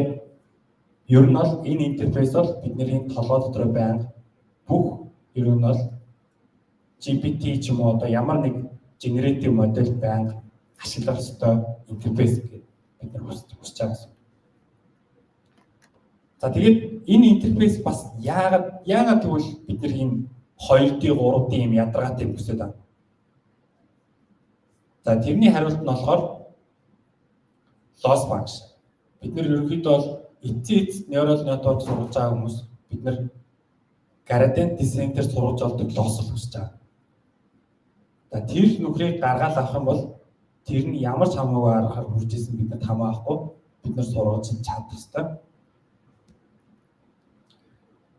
ер нь бол энэ интерфейс бол бидний толгой дотор байнга бүх ер нь бол GPT ч юм уу одоо ямар нэг generative модель байнга ашиглах ёстой интерфейс гэж бид нар хүсэж байгаа гэсэн. За, тэгээд энэ интерфейс бас яагаад тэгвэл бид нар ийм 2D, 3D юм ядаргаатай юм хүсээд байна. За, тэрний хариулт нь болохоор loss function. Бид нар ерөнхийдөө бол эцсийн эцэст neural network сургаж байгаа хүмүүс, бид нар gradient descent-ээр сургаж олдог loss л хүсэж байгаа. За, тэр нөхрийг гаргаал авах юм бол тэр нь ямар ч хамаагүй аргаар хүрч исэн бид нарт хамаахгүй, бид нар сургаж чадах ёстой.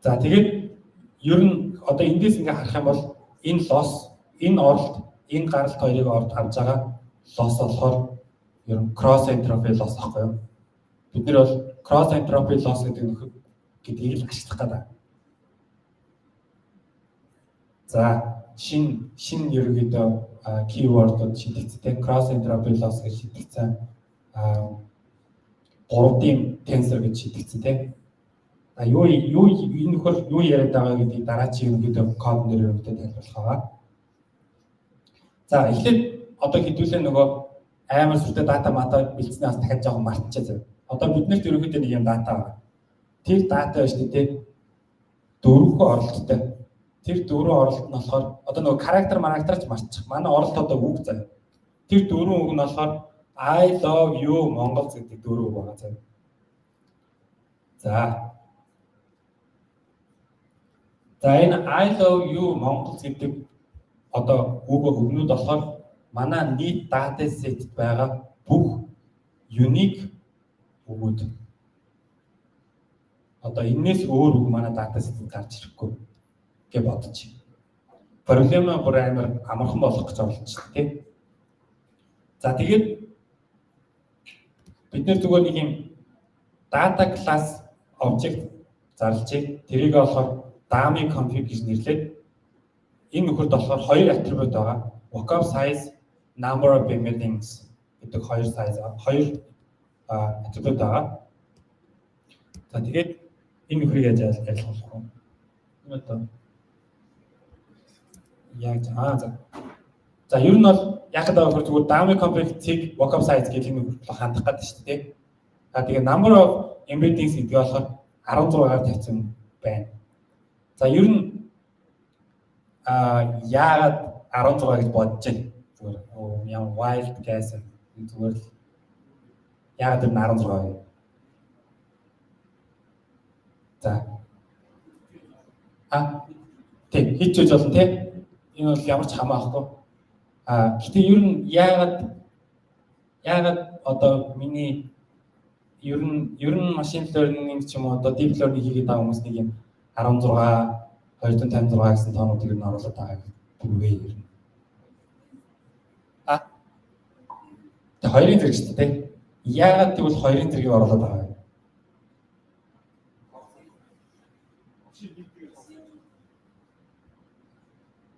За, тэгээд ер нь одоо эндээс ингээ харах юм бол энэ loss, энэ оролт, энэ гаралт хоёрыг орд авч байгаа loss болохоор ер нь cross entropy loss байхгүй юу? Бид нар бол cross entropy loss гэдэг нөхөр гэдгийг л ашиглах гэдэг. За, шин ерөнхийдөө keyword-ууд шийдэгдсэн, cross entropy loss гэж шийдэгдсэн, 3D tensor гэж шийдэгдсэн, тийм. А юу энэ нөхөр юу яриад байгаа гэдгийг дараачийн ерөнхийдөө код дээр ерөнхийдөө тайлбарлах байгаа. За, эхлээд одоо хэдүүлээ нөгөө амар сүртэй дата мата бэлдснээ бас дахиад жоохон мартчихъя зав. Одоо бид нарт ерөнхийдөө нэг юм дата байгаа. Тэр дата байна шүү дээ. Дөрвөн оролттой. Тэр дөрвөн оролт нь болохоор одоо нөгөө character марактерч мартчих. Манай оролт одоо үг заяа. Тэр дөрвөн үг нь болохоор "I love you Монгол" гэдэг дөрвөн үг байгаа заяа. За. За, энэ "I love you Монгол" гэдэг одоо үг үгнүүд болохоор манай нийт data set байгаа бүх unique үгүүд. Одоо энээс өөр үг манай data set-д гарч ирэхгүй гэж бодож. Проблем бүр амар амархан болох гэж оролдож, тийм. За, тэгээд бид нар зүгээр нэг юм data class object зарлжээ. Тэрийг болохоор dummy config гэж нэрлээд, энэ нөхөрд болохоор хоёр attribute байгаа. Vocab size, number of embeddings гэдэг хоёр size, хоёр attribute байгаа. За, тэгээд энэ нөхрийг яаж ойлгох вэ? Энэ одоо яаж за. За, ер нь бол яг гэдэг вэ, зүгээр dummy config цэг vocab size гэх энэ нөхөр хандах гэдэг шүү дээ. За, тэгээ number of embeddings гэдэг болохоор 16-аар тавьсан байна. За, ер нь яагаад 16 гэж бодож байна? Зүгээр ямар wild guess, зүгээр л яагаад тэр 16 вэ? За. А тийм, хийж болно, тий. Энэ бол ямар ч хамаахгүй. А гэтээ ер нь яагаад одоо миний ер нь machine learning ч юм уу, одоо deep learning хийгээд байгаа хүмүүс нэг юм 16, 256 гэсэн тоонуудыг нь оруулаад байгаа гэдэг ер нь. А тэг хоёрын зэрэг шүү дээ. Яагаад гэвэл хоёрын зэргийг оруулаад байгаа юм?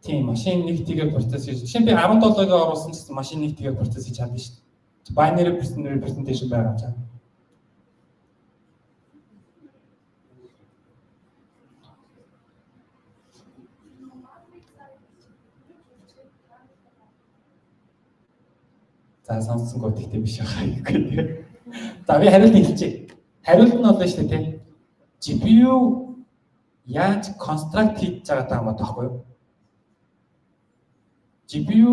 Тийм, машин нэг тэгээр процесс хийж. Жишээ нь би 17-ыг оруулсан ч гэсэн машин нэг тэгээр процесс хийж чадна шүү дээ. Binary representation байгаа юм чам. За, сонссонгүй тэгтээ биш байгаа гэхгүй, тий. За, би хариултыг хэлчихье. Хариулт нь бол шүү дээ, тий. GPU яаж construct хийж байгаатай хамаатай байхгүй юу? GPU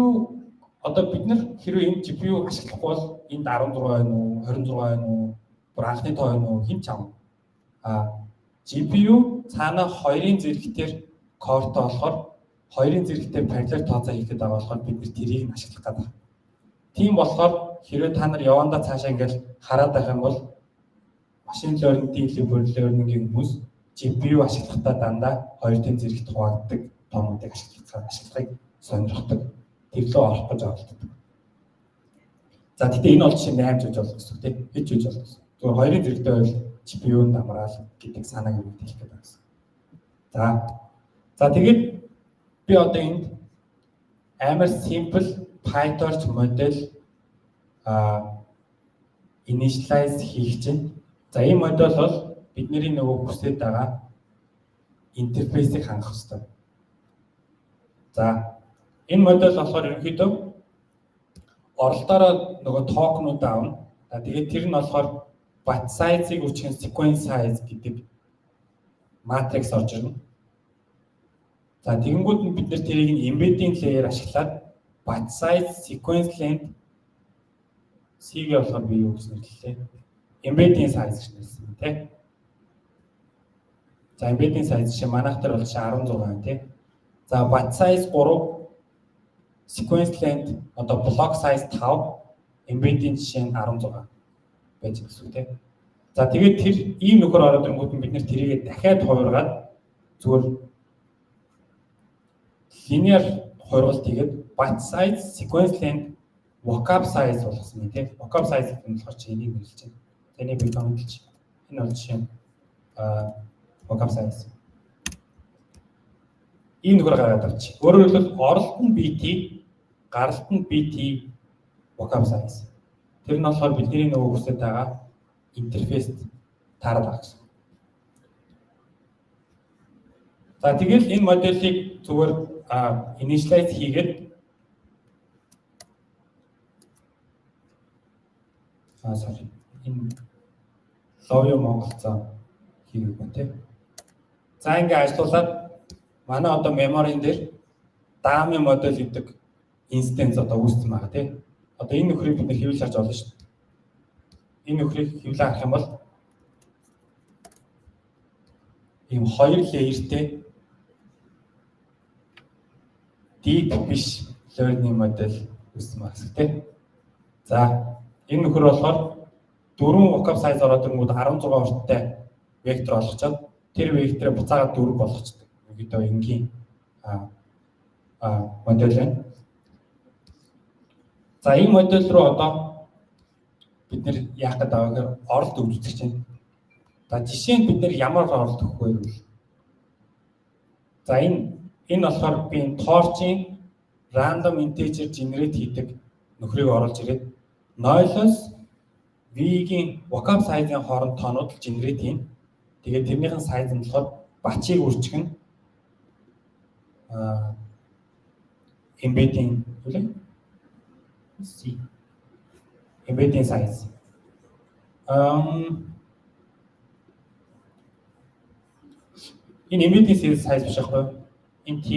одоо бид нар хэрвээ энэ GPU ашиглахгүй бол энд 16 байна уу, 26 байна уу, бүр анхны тоо байна уу, хэн ч ам. А GPU цаана хоёрын зэрэгтэр core-той болохоор, хоёрын зэрэгтэй параллел тооцоо хийхэд байгаа болохоор бид нар тэрийг нь ашиглах гэдэг. Тийм болохоор хэрвээ та нар явандаа цаашаа ингээл хараад байх юм бол machine learning, deep learning-ийн хүмүүс GPU ашиглахдаа дандаа хоёр тэн зэрэгт хуваагддаг тоонуудыг ашиглахыг сонирхдог. Тэр лүү орох гэж оролддог. За, гэхдээ энэ бол жишээ 8 жиж болох гэсэн үг, тийм, хэд жиж болох гэсэн. Зүгээр хоёрын зэрэгтэй байвал GPU-нд амраал гэдэг санааг юу хэлэх гээд байгаа гэсэн. За, тэгээд би одоо энд амар simple PyTorch модель initialize хийх чинь. За, энэ модель бол бидний нөгөө хүсэж байгаа интерфейсийг хангах хэрэгтэй. За, энэ модель болохоор ерөнхийдөө оролдоороо нөгөө токенууд авна. За, тэгээд тэр нь болохоор batch size-ыг үржих sequence size гэдэг матрикс орж ирнэ. За, тэгэнгүүт нь бид нар тэрийг нь embedding layer ашиглаад batch size, sequence length, C-г болохоор би юу гэж нэрлэлээ? Embedding size гэж нэрлэсэн, тий. За, embedding size жишээ манайх дээр бол жишээ 16 байна, тий. За, batch size 3, sequence length одоо block size 5, embedding жишээ нь 16 байж гэсэн үг, тий. За, тэгээд тэр ийм нөхөр ороод ирэнгүүт нь бид нэр тэрийгээ дахиад хувиргаад зүгээр linear хувиргалт хийгээд batch size, sequence length, vocab size болгосон юм, тий. Vocab size гэх нь болохоор чи энийг нэрлэж байна. Тэний би комментэлж энэ бол жишээ нь vocab size. Ийм нөхөр гаргаад авчих. Өөрөөр хэлбэл, оролт нь BT, гаралт нь BT, vocab size. Тэр нь болохоор бидний нөгөө хүсэж байгаа интерфейст таарад байгаа гэсэн. За, тэгэл энэ моделийг зүгээр initialize хийгээд sorry, энэ Love Монголцоо хийгээгүй байна, тий. За, ингээ ажиллуулад манай одоо memory-н дээр dummy model гэдэг instance одоо үүссэн байгаа, тий. Одоо энэ нөхрийг бид нэр хэвлэл харж болно шүү дээ. Энэ нөхрийг хэвлээ харах юм бол ийм хоёр layer-тэй deep биш learning model үүссэн байгаа гэсэн, тий. За, энэ нөхөр болохоор дөрвөн vocab size ороод ирэнгүүт 16 урттай вектор олгочоод тэр векторыг буцаагаад дөрөв болгочдөг. Ерөнхийдөө энгийн модель байна. За, энэ модель руу одоо бид нэр яах гэдэг вэ гэхээр оролт өгч үзэж байна. За, жишээ нь бид нэр ямар оролт өгөх вэ гэвэл, за, энэ болохоор би энэ torch-ийн random integer generate хийдэг нөхрийг оруулж ирээд 0-оос V-гийн vocab size-ын хооронд тоонууд л generate хийн. Тэгээд тэрнийхэн size нь болохоор batch-ийг үржих нь embedding юу лээ? C embedding size. Энэ embedding size биш байхгүй юу? Энэ T.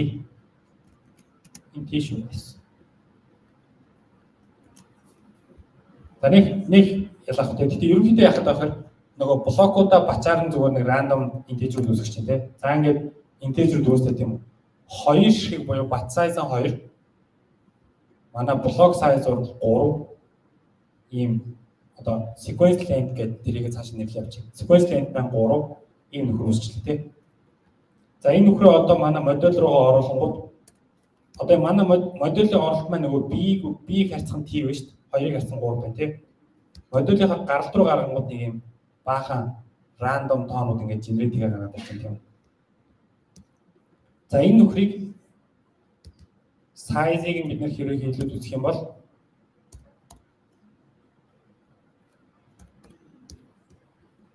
Энэ T шүү байсан. За, нэг ялгаахгүй. Гэхдээ ерөнхийдөө яхад байхаар нөгөө блокуудаа batch-аар нь зүгээр нэг random integer үүсгэж чинь, тий. За, ингээд integer үүсдэг тийм үү? Хоёр шиг буюу batch size нь 2, манай block size 3, ийм одоо sequence length гэдэг тэрийг цааш нэрлэх явчих. Sequence length маань 3, ийм нөхөр үүсчлээ, тий. За, энэ нөхрөө одоо манай модель руугаа оруулангууд одоо манай моделийн оролт маань нөгөө B-г харьцах нь T байна шүү дээ. Хоёрыг харьцсан 3 байна, тий. Моделийнхаа гаралт руу гаргангууд нэг юм баахан random тоонууд ингээд generate хийгээ гаргаад ирсэн тийм. За, энэ нөхрийг size-ыг нь бид нэр хэрвээ хэлээд үзэх юм бол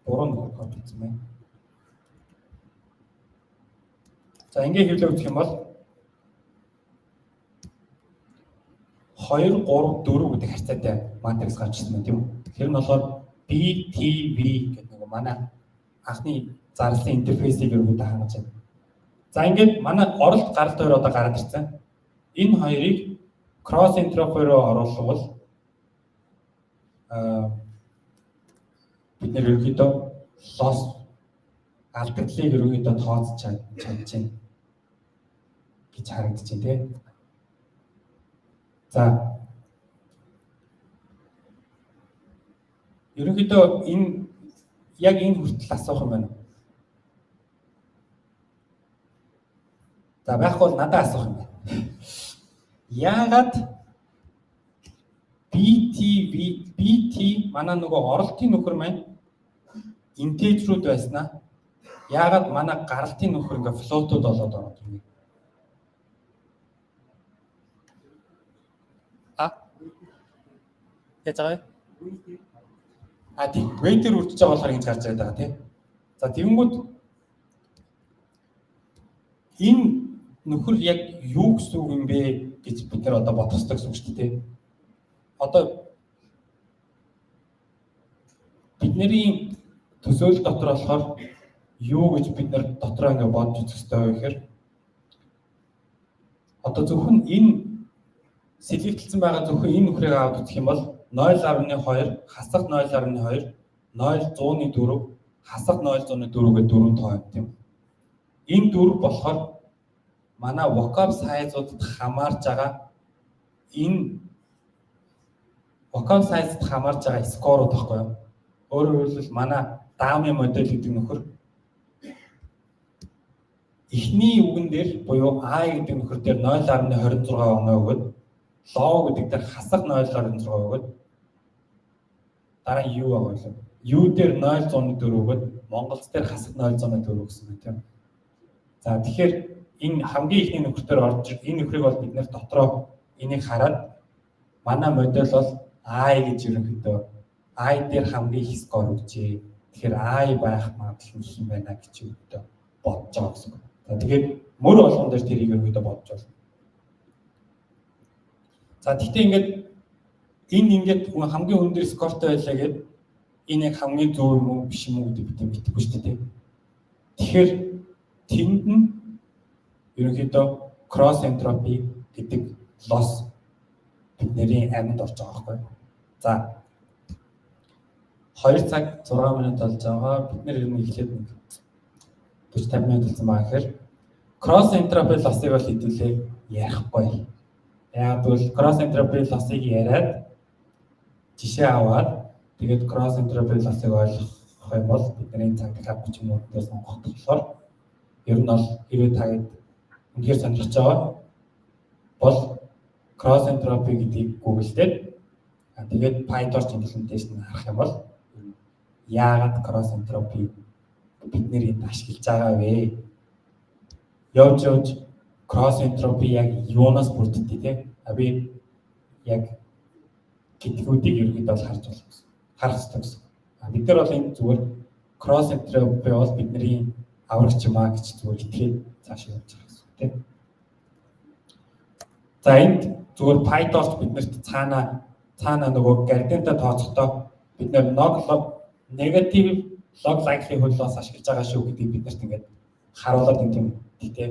буруу нөхөр код хийсэн байна. За, ингээд хэвлээ үзэх юм бол 2 3 4 гэдэг харьцаатай матрикс гарч ирсэн байна, тийм үү? Тэр нь болохоор BTV гэдэг нөгөө манай анхны зарласан интерфейсийг ерөнхийдөө хангаж байна. За, ингээд манай оролт гаралт хоёр одоо гараад ирсэн. Энэ хоёрыг cross entropy руу оруулбал бид нэр ерөнхийдөө loss, алдагдлыг ерөнхийдөө тооцож чадж байна гэж харагдаж байна, тийм. За, ерөнхийдөө энэ яг энэ хүртэл асуух юм байна. За, байхгүй бол надад асуух юм байна. Яагаад BTV BT манай нөгөө оролтын нөхөр маань integer-үүд байснаа яагаад манай гаралтын нөхөр ингээ float-ууд болоод ороод ирнэ? А? Яаж байгаа вэ? А, тийм. Weight-ээр үржиж байгаа болохоор ингэж гарч ирээд байгаа, тийм. За, тэгэнгүүт энэ нөхөр яг юу гэсэн үг юм бэ гэж бид нар одоо бодох хэрэгтэй гэсэн үг шүү дээ. Одоо бидний төсөөлөл дотор болохоор юу гэж бид нар дотроо ингэ бодож үзэх хэрэгтэй вэ гэхээр Одоо зөвхөн энэ select лсэн байгаа зөвхөн энэ нөхрийг аваад үзэх юм бол 0.2, хасах 0.2, 0.104, хасах 0.04 гэдэг дөрвөн тоо юм, тийм. Энэ дөрв болохоор манай vocab size-уудад хамаарж байгаа, энэ vocab size-д хамаарж байгаа score ууд байхгүй юу? Өөрөөр хэлбэл, манай dummy модель гэдэг нөхөр эхний үгэн дээр буюу i гэдэг нөхөр дээр 0.26 оноо өгөөд, love гэдэг дээр хасах 0.26 өгөөд, дараа нь юу байгаа вэ? U дээр 0.04 өгөөд, Монголд дээр хасах 0.04 гэсэн байна, тийм. За, тэгэхээр энэ хамгийн эхний нөхөр дээр орж, энэ нөхрийг бол бид нэр дотроо энийг хараад манай модель бол I гэж ерөнхийдөө I дээр хамгийн их score өгчээ. Тэгэхээр I байх магадлал нь их юм байна гэж ерөнхийдөө бодож байгаа гэсэн үг. За, тэгээд мөр болгон дээр тэрийг ерөнхийдөө бодож байна. За, тэгтээ ингээд энэ ингээд хамгийн өндөр score той байлаа гэд энэ яг хамгийн зөв юм уу, биш юм уу гэдэг бид мэдэхгүй шүү дээ. Тэгэхээр тэнд нь ерөнхийдөө cross entropy гэдэг loss бидний амьд орж байгаа байхгүй. За, 2 цаг 6 минут болж байгаа. Бид нэр ер нь эхлээд нэг 40 50 минут болсон байгаа гэхээр cross entropy loss-ыг бол хэдүүлээ ярихгүй. Яг бол cross entropy loss-ыг яриад, жишээ аваад, тэгээд cross entropy loss-ыг ойлгох юм бол бидний цаг дахиад 30 минут дээр сонгох болохоор ер нь бол хэрвээ та үнэхээр сонирхож байгаа бол cross entropy гэдгийг Google дээр, тэгээд PyTorch implementation харах юм бол яагаад cross entropy бид нэр энд ашиглаж байгаа вэ? Явж явж cross entropy яг юунаас бүрддэг те? А би яг гэдгүүдийг ерөнхийдөө бол харж болох гэсэн. Харах хэрэгтэй гэсэн. А бид нар бол энэ зүгээр cross entropy бол бидний аврагч юм а гэж зүгээр итгээд цааш явж байгаа гэсэн тийм. За, энд зүгээр PyTorch биднэрт цаана нөгөө gradient-а тооцохдоо бид нэр negative log likelihood loss ашиглаж байгаа шүү гэдгийг биднэрт ингээд харуулад юм, тийм. Гэтэ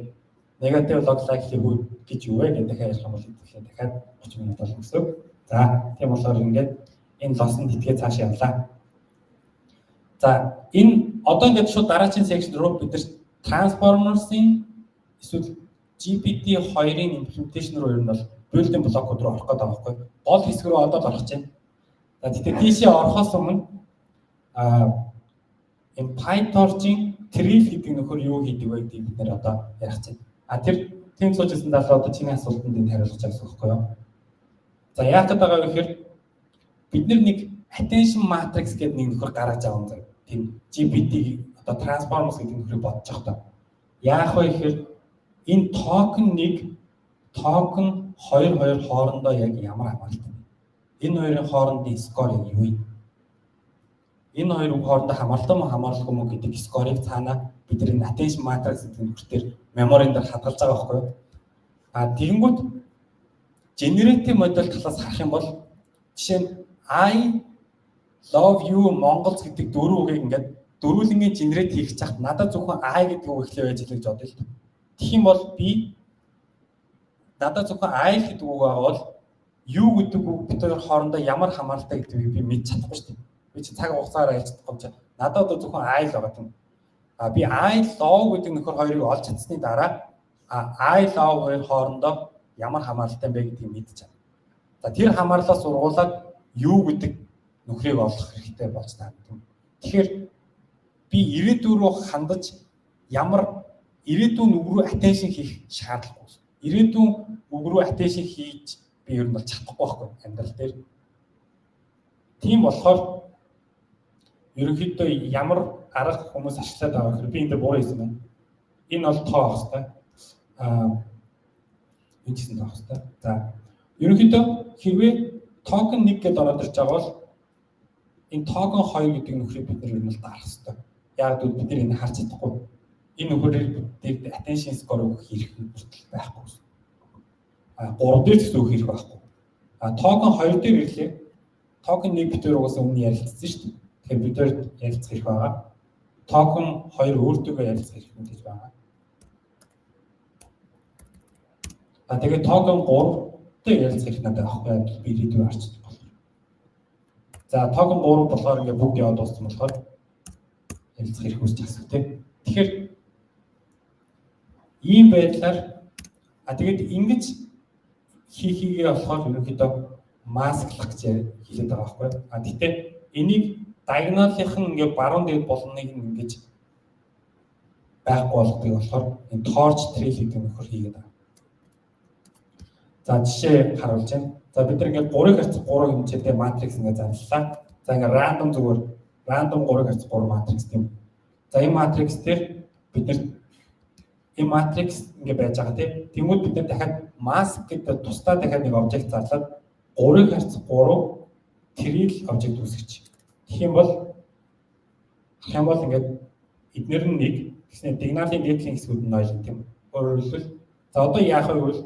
negative log likelihood гэж юу вэ гэдэг дахиад ярих юм бол хэвлээ дахиад 30 минут болно гэсэн үг. За, тийм болохоор ингээд энэ loss-нд итгээ цааш явлаа. За, энэ одоо ингээд шууд дараагийн section руу бид нар Transformers-ын эсвэл GPT-2-ын implementation руу ер нь бол building block-ууд руу орох гэдэг байгаа байхгүй. Гол хэсэг рүү одоо л орох чинь. За, тэгтээ тийшээ орохоос өмнө энэ PyTorch-ийн tril гэдэг нөхөр юу хийдэг вэ гэдгийг бид нэр одоо ярих чинь. А тэр тийм сууж ирсэн залуу одоо чиний асуултанд энд хариулах гэж байгаа байхгүй юу? За, яах гээд байгаа вэ гэхээр бид нар нэг attention matrix гэдэг нэг нөхөр гаргаж авсан заяа. Тийм, GPT одоо Transformers гэдэг нөхрийг бодож явах та. Яах вэ гэхээр энэ токен 1, токен 2 2 хоорондоо яг ямар хамааралтай вэ? Энэ хоёрын хоорондын score яг юу юм? Энэ хоёр үг хоорондоо хамааралтай мó, хамааралгүй мó гэдэг score ыг цаана бид нар энэ attention matrix гэдэг нөхөр memory дээр хадгалж байгаа байхгүй юу? А тэгэнгүүт generative model талаас харах юм бол жишээ нь I love you Mongols гэдэг дөрвөн үгийг ингээд дөрвөлнгийн generate хийх чахад надад зөвхөн I гэдэг үг эхлэв байж л гэж бодъё л. Тэгэх юм бол би надад зөвхөн I гэдэг үг байгаа бол you гэдэг үг бид хоёр хоорондоо ямар хамааралтай гэдгийг би мэдж чадахгүй шүү дээ. Би чи цаг хугацаагаар айлж чадахгүй юм чи. Надад одоо зөвхөн I л байгаа юм. А би I love гэдэг нөхөр хоёрыг олж чадсны дараа I love хоёр хоорондоо ямар хамааралтай юм бэ гэдгийг мэдж чадна. За, тэр хамаарлаас ургуулад you гэдэг нөхрийг олох хэрэгтэй болж таарна. Тэгэхээр би ирээдүй рүү хандаж ямар ирээдүйн үг рүү attention хийх шаардлагагүй. Ирээдүйн үг рүү attention хийж би ер нь бол чадахгүй байхгүй амьдрал дээр. Тийм болохоор ерөнхийдөө ямар арга хүмүүс ашиглаад байгаа гэхээр би энэ дээр буруу хийсэн байна. Энэ бол тоо байх хэрэгтэй. Энэ ч гэсэн тоо байх хэрэгтэй. За, ерөнхийдөө хэрвээ токен 1 гэдээ ороод ирж байгаа бол энэ токен 2 гэдэг нөхрийг бид нар ер нь л дарах хэрэгтэй. Яг гэвэл бид нар энэ харж чадахгүй. Энэ нөхрийг бид attention score өгөх хэрэг хүртэл байхгүй. А 3 дээр ч гэсэн өгөх хэрэг байхгүй. А токен 2 дээр ирлээ. Токен 1 бид хоёр угаасаа өмнө ярилцсан шүү дээ. Тэгэхээр бид хоёр ярилцах хэрэг байгаа. Токен 2 өөртөөгөө ярилцах хэрэг мэдээж байгаа. А тэгээд токен 3-тэй ярилцах хэрэг надад авахгүй би ирээдүйн харчдаг болохоор. За токен 3 болохоор ингээ бүгд яваад дууссан болохоор ярилцах хэрэг үүсч асуу тийм. Тэгэхээр ийм байдлаар а тэгээд ингэж хийхийгээ болохоор ерөнхийдөө масклах гэж хэлээд байгаа байхгүй. А тэгтээ энийг диагоналынх нь ингээ баруун дээд болныг ингэж байхгүй болгодог болохоор энэ torch trail гэдэг нөхөр хийгээд байгаа. За жишээ харуулж байна. За бид нар ингээд 3-ыг харьцах 3 хэмжээтэй матрикс ингээд зарлалаа. За ингээд random зүгээр random 3-ыг харьцах 3 матрикс тийм. За энэ матрикс дээр бид нар энэ матрикс ингээд байж байгаа тийм. Тэнгүүд бид нар дахиад mask гэдэг тусдаа дахиад нэг обжект зарлаад 3-ыг харьцах 3 тэрийг обжект үүсгэж. Тэгэх юм бол ингээд эднэр нь нэг гэснээр диагоналын дээдлийн хэсгүүд нь 0 тийм. Өөрөөр хэлбэл за одоо яах вэ гэвэл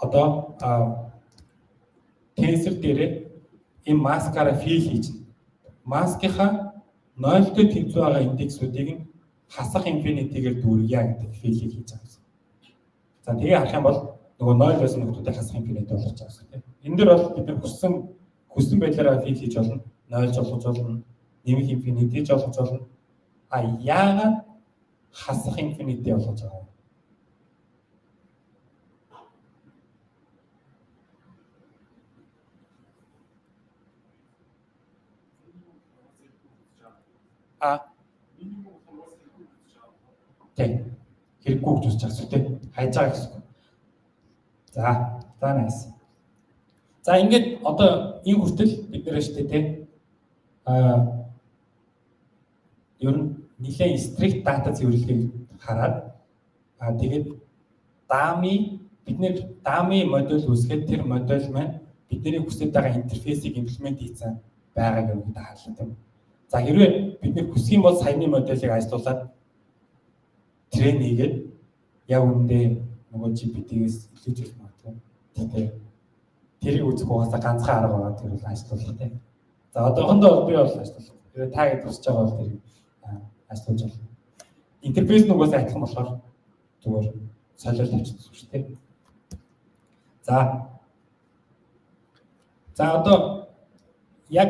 одоо тензор дээрээ энэ маскаараа fill хийж байна. Маскийнхаа 0-тэй тэнцүү байгаа индексүүдийг нь хасах infinity-гээр дүүргье гэдэг fill-ийг хийж байгаа гэсэн. За тэгээ харах юм бол нөгөө 0 байсан нөхдүүдийг хасах infinity болгож байгаа гэсэн тийм. Энэ дэр бол бид нар хүссэн байдлаараа fill хийж болно. 0 ч болгож болно. Нэмэх infinity ч болгож болно. А яагаад хасах infinity болгож байгаа вэ? А тийм хэрэггүй гэж үзэж байгаа тийм хайж байгаа гэсэн. За за nice. За ингээд одоо энэ хүртэл бид нэр штэ тийм а ер нь нэлээд strict дата цэвэрлэгийг хараад а тэгээд dummy бид нэр dummy модель үүсгээд тэр модель маань бидний хүсэж байгаа интерфейсийг implement хийсэн байгааг ерөнхийдөө харлаа тийм. За хэрвээ бид нэр хүсэх юм бол саяны моделийг ажилуулад train хийгээд яг үүндээ нөгөө GPT-гээс илүү жил магадгүй. Тэгтээ тэрийг үзэх угаасаа ганцхан арга байгаа тэр бол ажилуулах тийм. За одоохондоо би бол ажилуулах. Хэрвээ та хэд хүсэж байгаа бол тэрийг ажилуулж болно. Интерфейс нь угаасаа адилхан болохоор зүгээр солиод авчихсан шүү дээ. За. За одоо яг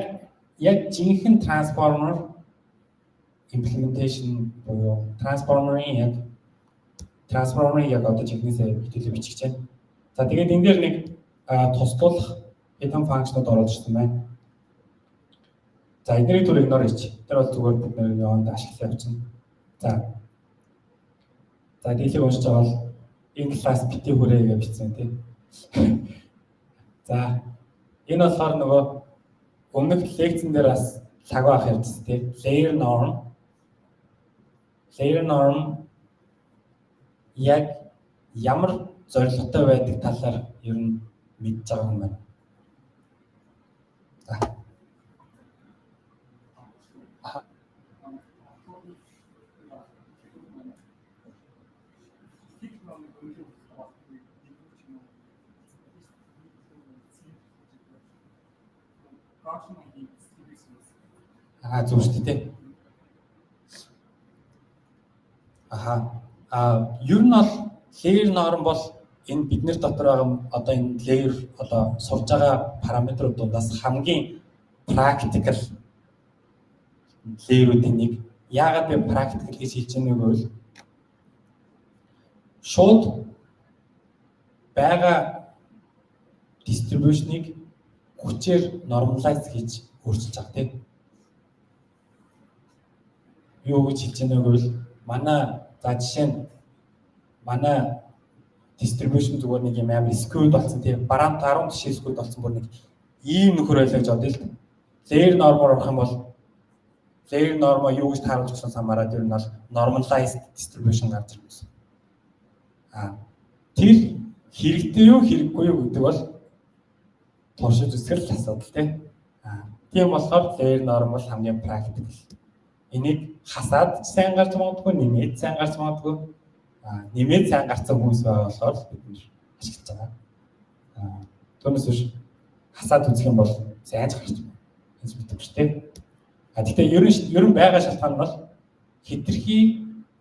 жинхэнэ transformer implementation буюу transformer-ын яг одоо жинхнээсээ хэдүүлээ бичих гэж байна. За тэгээд энэ дээр нэг туслах хэдэн function-ууд оруулж ирсэн байна. За эднийг түр ignore хийчих. Тэр бол зүгээр бид нэр яванд ашиглаа явчихна. За. За дийлэг уншиж байгаа бол энэ класс бити хүрээ гэж бичсэн тийм. За энэ болохоор нөгөө өмнөх лекцэн дээр бас лагуу ах ярьжсэн тийм. Layer norm. Layer norm яг ямар зорилготой байдаг талаар ер нь мэдж байгаа юм байна. За. Аа зөв шүү дээ. Аха. А ер нь бол layer norm бол энэ бидний дотор байгаа одоо энэ layer одоо сурж байгаа параметрууд дундаас хамгийн practical layer-уудын нэг. Яагаад би practical гэж хэлж байна вэ гэвэл шууд байгаа distribution-ыг хүчээр normalize хийж өөрчилж байгаа тийм. Юу гэж хэлж байна вэ гэвэл манай за жишээ нь манай distribution зүгээр нэг юм амар skewed болсон тийм баруун 10 жишээ skewed болсон бүр нэг ийм нөхөр байлаа гэж бодъё л дээ. Layer norm-оор орох юм бол layer norm-о юу гэж тааруулж өгсөн самаараа тэр нь бол normalized distribution гарч ирнэ гэсэн. А тэр хэрэгтэй юу хэрэггүй юу гэдэг бол туршиж үзэх л асуудал тийм. А тийм болохоор layer norm бол хамгийн practical. Энийг хасаад сайн гарч магадгүй, нэмээд сайн гарч магадгүй. А нэмээд сайн гарсан хүмүүс байгаа болохоор бид нэр ашиглаж байгаа. А түүнээс биш хасаад үзэх юм бол сайн ч гарч байна. Гэж мэддэг шүү дээ. А гэхдээ ер нь байгаа шалтгаан нь бол хэтэрхий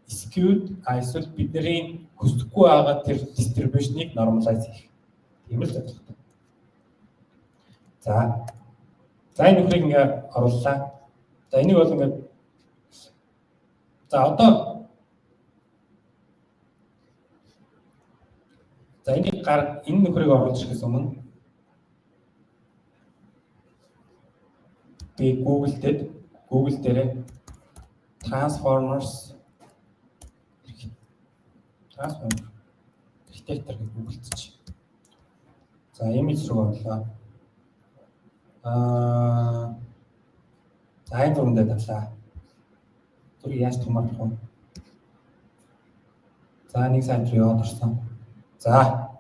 Skewed, эсвэл бидний хүсдэггүй байгаа тэр distribution-ыг normalize хийх. Тийм л зорилготой. За. За, энэ нөхрийг ингээ орууллаа. За, энийг бол ингээ, за, одоо, за, энийг гар энэ нөхрийг оруулж ирэхээс өмнө би Google дээр Google дээрээ Transformer architecture гэж Google-дчих. За, image руу орлоо. За, энэ зурган дээр тавлаа. Зургийг яаж томоолох вэ? За, нэг сайт руу яваад орсон. За.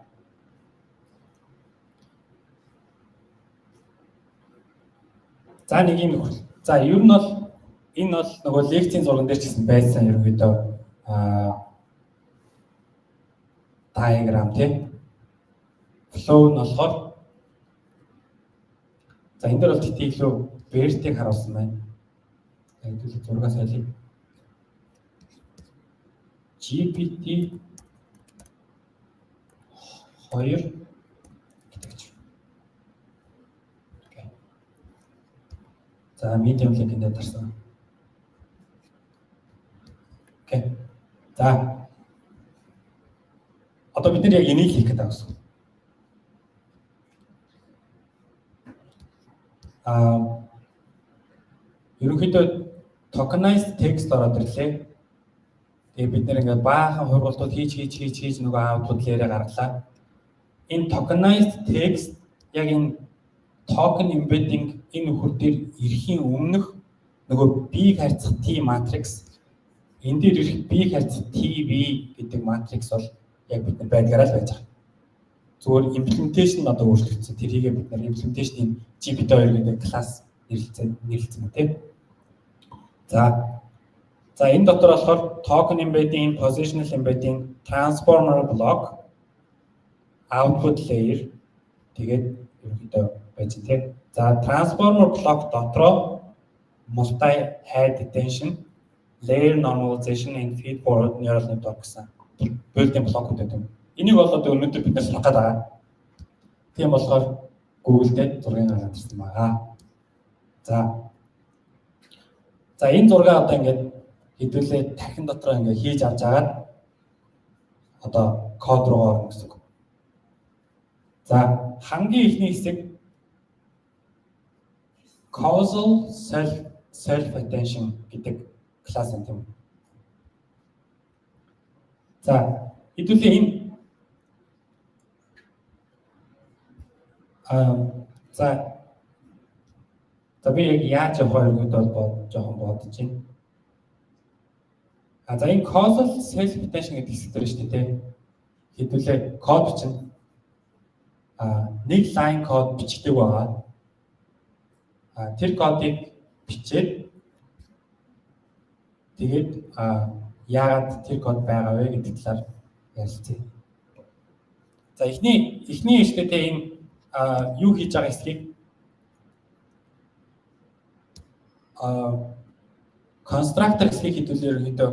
За, нэг юм нөхөр. За, ер нь бол энэ бол нөгөө лекцийн зурган дээр ч гэсэн байсан ерөнхийдөө диаграм, тийм. Flow нь болохоор, за, энэ дээр бол тэгтээ илүү BERT-ийг харуулсан байна. Хэдүүлээ зургаас айлыг. GPT 2 гэдэг чинь. Окей. За, medium link дээр дарсан. Окей. За, одоо бид нар яг энийг хийх гэдэг гэсэн. Ерөнхийдөө tokenized text ороод ирлээ. Тэгээ бид нэр ингээд баахан хувиргалтууд хийж хийж хийж хийж нөгөө output layer-ээ гаргалаа. Энэ tokenized text яг энэ token embedding энэ нөхөр дээр ирэхийн өмнөх нөгөө B харьцах T matrix, энэ дээр ирэх B харьцах TV гэдэг matrix бол яг бид нар байдгаараа л байж байгаа. Зүгээр implementation одоо өөрчлөгдсөн. Тэрийгээ бид нар implementation-ийн GPT-2 гэдэг класс нэрлэлцэн тийм. За, энэ дотор болохоор token embedding, positional embedding, transformer block, output layer тэгээд ерөнхийдөө байж тийм. За, transformer block дотроо multi head attention, layer normalization and feed forward neural network гэсэн building block-ууд байдаг. Энийг бол одоо өнөөдөр бид нар сурах гээд байгаа. Тийм болохоор Google дээр зургийг гаргаад ирсэн байгаа. За. За, энэ зургаа одоо ингээд хэдүүлээ тархин дотроо ингээд хийж авч агаад одоо код руу орно гэсэн үг. За, хамгийн эхний хэсэг causal self attention гэдэг класс юм тийм. За, хэдүүлээ энэ за за би яг яаж явах вэ гэдээ бол жоохон бодож байна. За, энэ causal self attention гэдэг хэсэг дээр шүү дээ, тийм. Хэдүүлээ код бичнэ. Нэг line код бичдэг байгаа. Тэр кодыг бичээд тэгээд яагаад тэр код байгаа вэ гэдэг талаар ярилцъя. За, эхний хэсэгтээ энэ юу хийж байгаа хэсгийг constructor хэсгийг хэдүүлээ ерөнхийдөө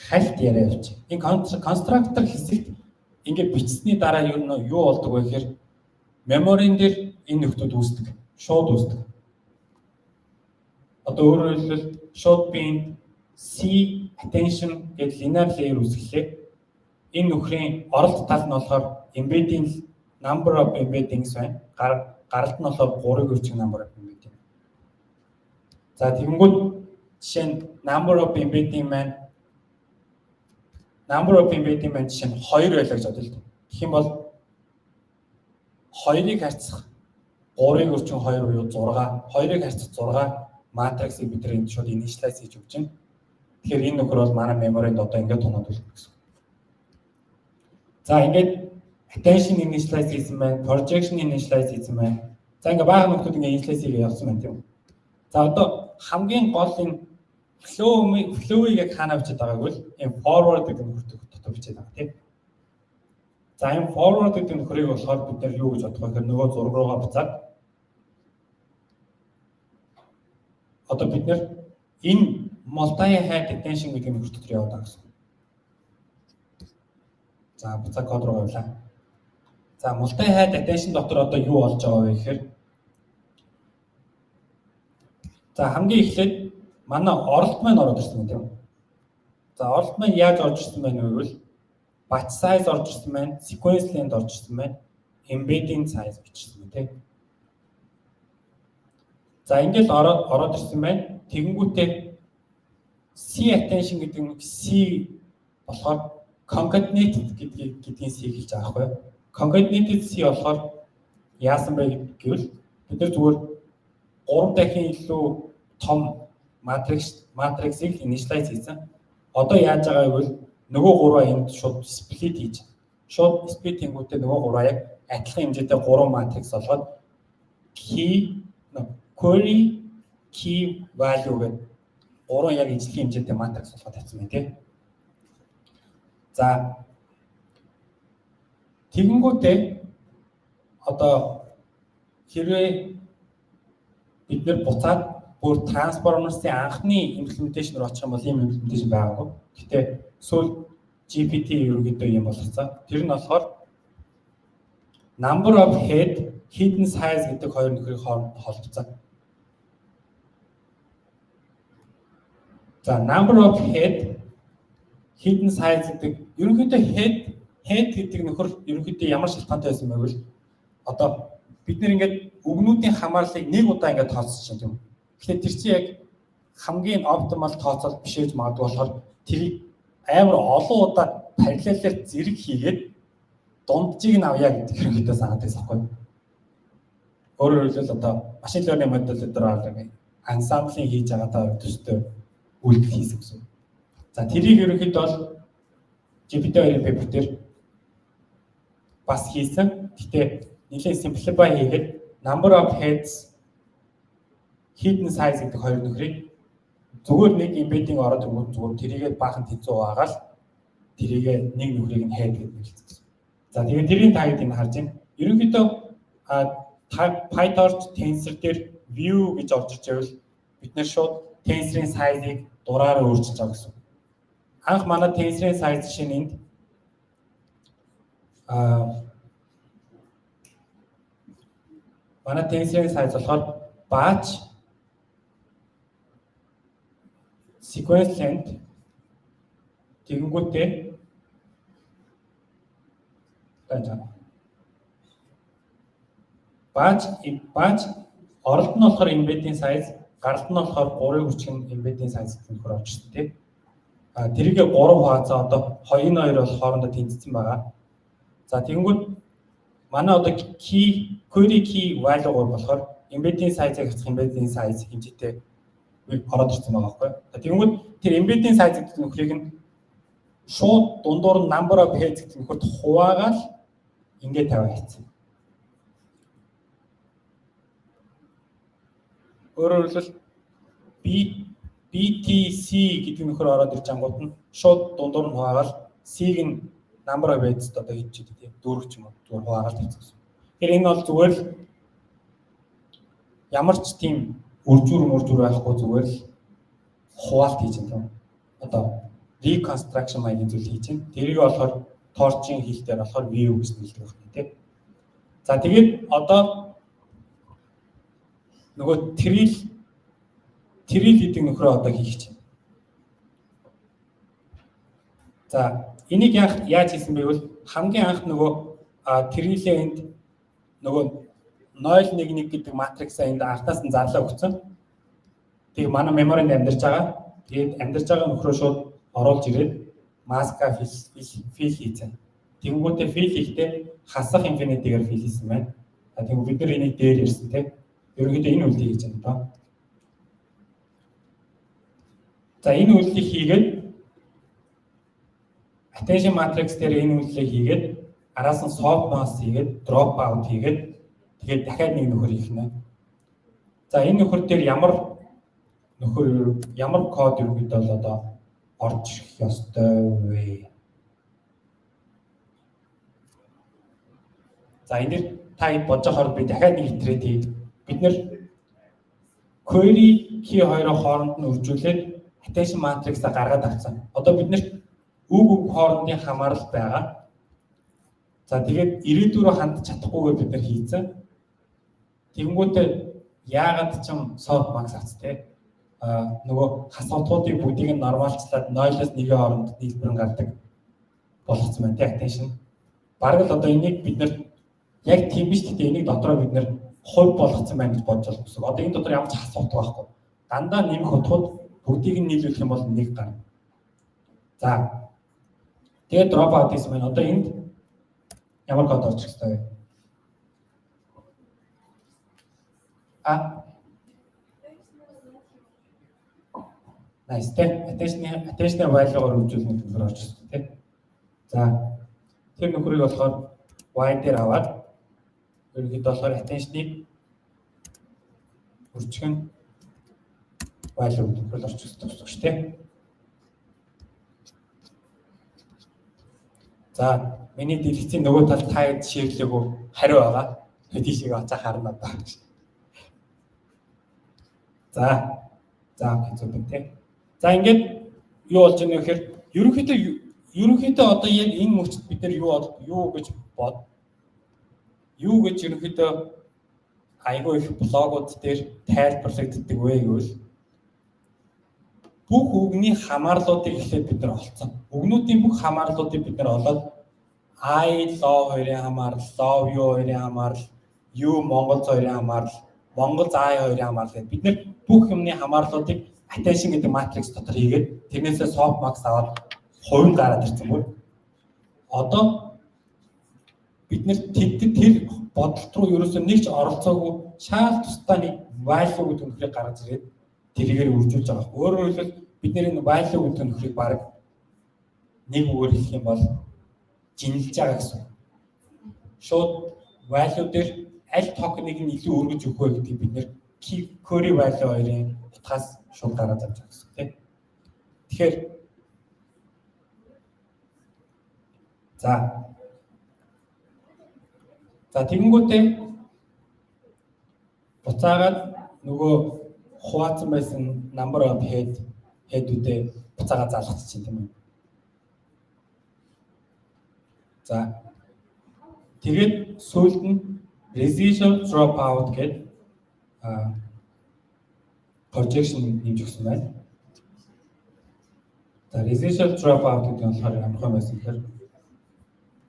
хальт яриа явчих. Энэ constructor хэсэгт ингээд бичсэний дараа ер нь юу болдог вэ гэхээр memory-н дээр энэ нөхдүүд үүсдэг. Шууд үүсдэг. Одоо өөрөөр хэлбэл шууд би энд C attention гэдэг linear layer үүсгэлээ. Энэ нөхрийн оролт тал нь болохоор embedding, number of embeddings байна. Гаралт нь болохоор 3-ыг өрчих number of embedding. За, тэгэнгүүт жишээ нь number of embedding маань жишээ нь 2 байлаа гэж бодъё л доо. Тэгэх юм бол 2-ыг харьцах 3-ыг өрчин 2 буюу 6, 2-ыг харьцах 6 матриксыг бид нар энд шууд initialize хийж өгч байна. Тэгэхээр энэ нөхөр бол манай memory-нд одоо ингээд тунаад үлдэх гэсэн. За, ингээд attention initialize хийсэн байна, projection initialize хийсэн байна. За, ингээд бага нөхдүүд ингээд initialize хийгээ явсан байна, тийм үү. За, одоо хамгийн гол энэ flow-ыг яг хаана бичээд байгааг бол энэ forward гэдэг нөхөр дотор бичээд байгаа, тийм. За, энэ forward гэдэг нөхрийг болохоор бид нар юу гэж бодох вэ гэхээр нөгөө зураг руугаа буцаад одоо бид нар энэ Multi head attention гэдэг нөхөр дотор яваад байгаа гэсэн. За, буцаа код руу явлаа. За, multi head attention дотор одоо юу болж байгаа вэ гэхээр, за, хамгийн эхлээд манай оролт маань ороод ирсэн юм, тийм үү? За, оролт маань яаж орж ирсэн байна вэ гэвэл batch size орж ирсэн байна, sequence length орж ирсэн байна, embedding size орж ирсэн байна, тийм. За, ингээл ороод ирсэн байна. Тэгэнгүүтээ C attention гэдэг нь C болохоор concatenated гэдгийг C хэлж байгаа байхгүй юу? Concatenated C болохоор яасан бэ гэвэл бид нар зүгээр 3 дахин илүү том matrix-ыг initialize хийсэн. Одоо яаж байгаа гэвэл нөгөө гурваа энд шууд split хийж. Шууд split хийнгүүтээ нөгөө гурваа яг адилхан хэмжээтэй гурван matrix болгоод key, query, key, value гэдэг гурван яг ижлэхэн хэмжээтэй matrix болгоод тавьсан байна, тийм. За, тэгэнгүүтээ одоо хэрвээ бид нэр буцаад бүр Transformers-ийн анхны implementation руу очих юм бол ийм implementation байгаагүй. Гэтэ сүүл GPT ерөнхийдөө юм болгоцсон. Тэр нь болохоор number of head, hidden size гэдэг хоёр нөхрийг хооронд холбоцсон. За, number of head, hidden size гэдэг ерөнхийдөө head гэдэг нөхөр ерөнхийдөө ямар шалтгаантай байсан бэ гэвэл одоо бид нэр ингээд үгнүүдийн хамаарлыг нэг удаа ингээд тооцсон чинь, тийм үү. Тэгэхээр тэр чинь яг хамгийн optimal тооцоол биш байж магадгүй болохоор тэрийг амар олон удаа параллелээр зэрэг хийгээд дунджийг нь авъя гэдэг ерөнхийдөө санаад байсан байхгүй. Өөрөөр хэлбэл одоо machine learning модель дээр ensemble-ийн хийж байгаатай төстэй үйлдэл хийсэн гэсэн. За, тэрийг ерөнхийдөө бол GPT-2 paper дээр бас хийсэн. Гэтэ нэлээд simplify хийгээд number of heads, hidden size гэдэг хоёр нөхрийг зүгээр нэг embedding ороод ирэнгүүт зүгээр тэрийгээ баахан тэнцүү байгаагаал тэрийгээ нэг нөхрийг нь head гэж нэрлэсэн гэсэн. За, тэгээд тэрийн та хэд энэ харж байна. Ерөнхийдөө PyTorch tensor дээр view гэж орж ирж байвал бид нэр шууд tensor-ын size-ыг дураараа өөрчилж байгаа гэсэн. Анх манай tensor-ын size жишээ нь энд манай tensor-ын size болохоор batch, sequence length, тэгэнгүүтээ тааж batch оролт нь болохоор embedding size, гаралт нь болохоор 3-ыг хүчгэн embedding size гэдэг нөхөр орчихсон, тийм. А тэрийгэ 3 хуваацаа одоо 2-ын 2 бол хоорондоо тэнцсэн байгаа. За, тэгэнгүүт манай одоо key, query, key, value 3 болохоор embedding size-ыг хацах embedding size хэмжээтэй ороод ирсэн байгаа байхгүй. Тэгэнгүүт тэр embedding size гэдэг нөхрийг нь шууд дундуур нь number of heads гэдэг нөхөрт хуваагаал ингээд тавиа хийсэн. Өөрөөр хэлбэл B BTC гэдэг нөхөр ороод ирж ангууд нь шууд дундуур нь хуваагаал C-г нь number of heads одоо хийж тийм дөрөв ч юм уу зүгээр хуваагаал тавьсан гэсэн. Тэгэхээр энэ бол зүгээр л ямар ч тийм үржүүр мөржүүр байхгүй зүгээр л хуваалт хийж байна, тийм. Одоо reconstruction маягийн зүйл хийж байна. Тэрийг болохоор Torch-ын хэл дээр болохоор view гэж нэрлэдэг байна, тийм. За, тэгээд одоо нөгөө tril гэдэг нөхрөө одоо хийх чинь. За, энийг яаж хийсэн бэ гэвэл хамгийн анх нөгөө tril-ээ энд нөгөө 011 гэдэг матриксаа энд артаас нь зарлаа өгсөн. Тэгээ манай memory-нд амьдарч байгаа. Тэгээд амьдарч байгаа нөхрөө шууд оруулж ирээд маска fill хийцэн. Тэнгүүтээ fill хийхдээ хасах infinity-гээр fill хийсэн байна. Тэгвэл бид нар энийг дээр ярьсан, тийм. Ерөнхийдөө энэ үйлдэлийг хийж байгаа доо. За, энэ үйлдэлийг хийгээд attention matrix дээр энэ үйлдэлийг хийгээд араас нь softmax хийгээд drop out хийгээд тэгээд дахиад нэг нөхөр хийх нэ. За, энэ нөхөр дээр ямар нөхөр, ямар код ерөнхийдөө бол одоо орж ирэх ёстой вэ? За, энэ дэр та хэд бодож байхаар би дахиад нэг iterate хий. Бид нэр query key хоёроо хооронд нь үржүүлээд Attention matrix-а гаргаад авсан. Одоо бид нарт үг үг хоорондын хамаарал байгаа. За, тэгээд ирээдүй рүү хандж чадахгүйгээр бид нар хийцэн. Тэгэнгүүтээ яагаад ч юм softmax авц те. А нөгөө хас утгуудыг бүгдийг нь нормалчлаад 0-оос 1-ийн хооронд нийлбэр нь гардаг болгоцсон байна те, attention. Бараг л одоо энийг бид нар яг тийм биш, гэхдээ энийг дотроо бид нар хувь болгоцсон байна гэж бодож болох гэсэн. Одоо энэ дотор ямар ч хас утга байхгүй. Дандаа нэмэх утгууд бүгдийг нь нийлүүлэх юм бол нэг гарна. За. Тэгээд drop out гэсэн байна. Одоо энд ямар код орчих ёстой вэ? А, nice те. Attention value-гаар үржүүлэх нөхөр орчих ёстой те. За, тэр нөхрийг болохоор y дээр аваад ерөнхийдөө болохоор attention-ыг үржих нь value гэдэг нөхрөл орчих ёстой гэсэн үг шүү дээ. За, миний дэлгэцийн нөгөө талд та хэд share-лээгүй хариу байгаа. Тэгээ тийшээ очиж харна одоо. За. За, хэзээ тий. За, ингээд юу болж байгаа вэ гэхээр ерөнхийдөө одоо яг энэ мөчд бид нар юу гэж бод юу гэж ерөнхийдөө айгүй их блогууд дээр тайлбарлагддаг вэ гэвэл бүх үгний хамаарлуудыг эхлээд бид нар олцсон. Үгнүүдийн бүх хамаарлуудыг бид нар олоод I love хоёрын хамаарал, love you хоёрын хамаарал, you Монгол хоёрын хамаарал, Монгол I хоёрын хамаарал гэдэг. Бид нар бүх юмны хамаарлуудыг attention гэдэг matrix дотор хийгээд тэрнээсээ softmax аваад хувь гараад ирсэн бүр. Одоо бид нар тэр бодолт руу ерөөсөө нэг ч оролцоогүй шаал тусдаа нэг value гэдэг нөхрийг гаргаж ирээд тэрийгээр үржүүлж байгаа. Өөрөөр хэлбэл, бид нэр энэ value гэдэг нөхрийг баг нэг үгээр хэлэх юм бол жинэлж байгаа гэсэн. Шууд value дээр аль токеныг нь илүү өргөж өгөх вэ гэдгийг бид нэр key query value хоёрын утгаас шууд гаргаж авч байгаа гэсэн, тийм. Тэгэхээр за, тэгэнгүүтээ буцаагаад нөгөө хуваацсан байсан number of head-үүдээ буцаагаад залгах чинь, тийм үү. За, тэгээд сүүлд нь residual dropout гэдэг projection нэмж өгсөн байна. За, residual dropout гэдэг нь болохоор ямар юм байсан гэхээр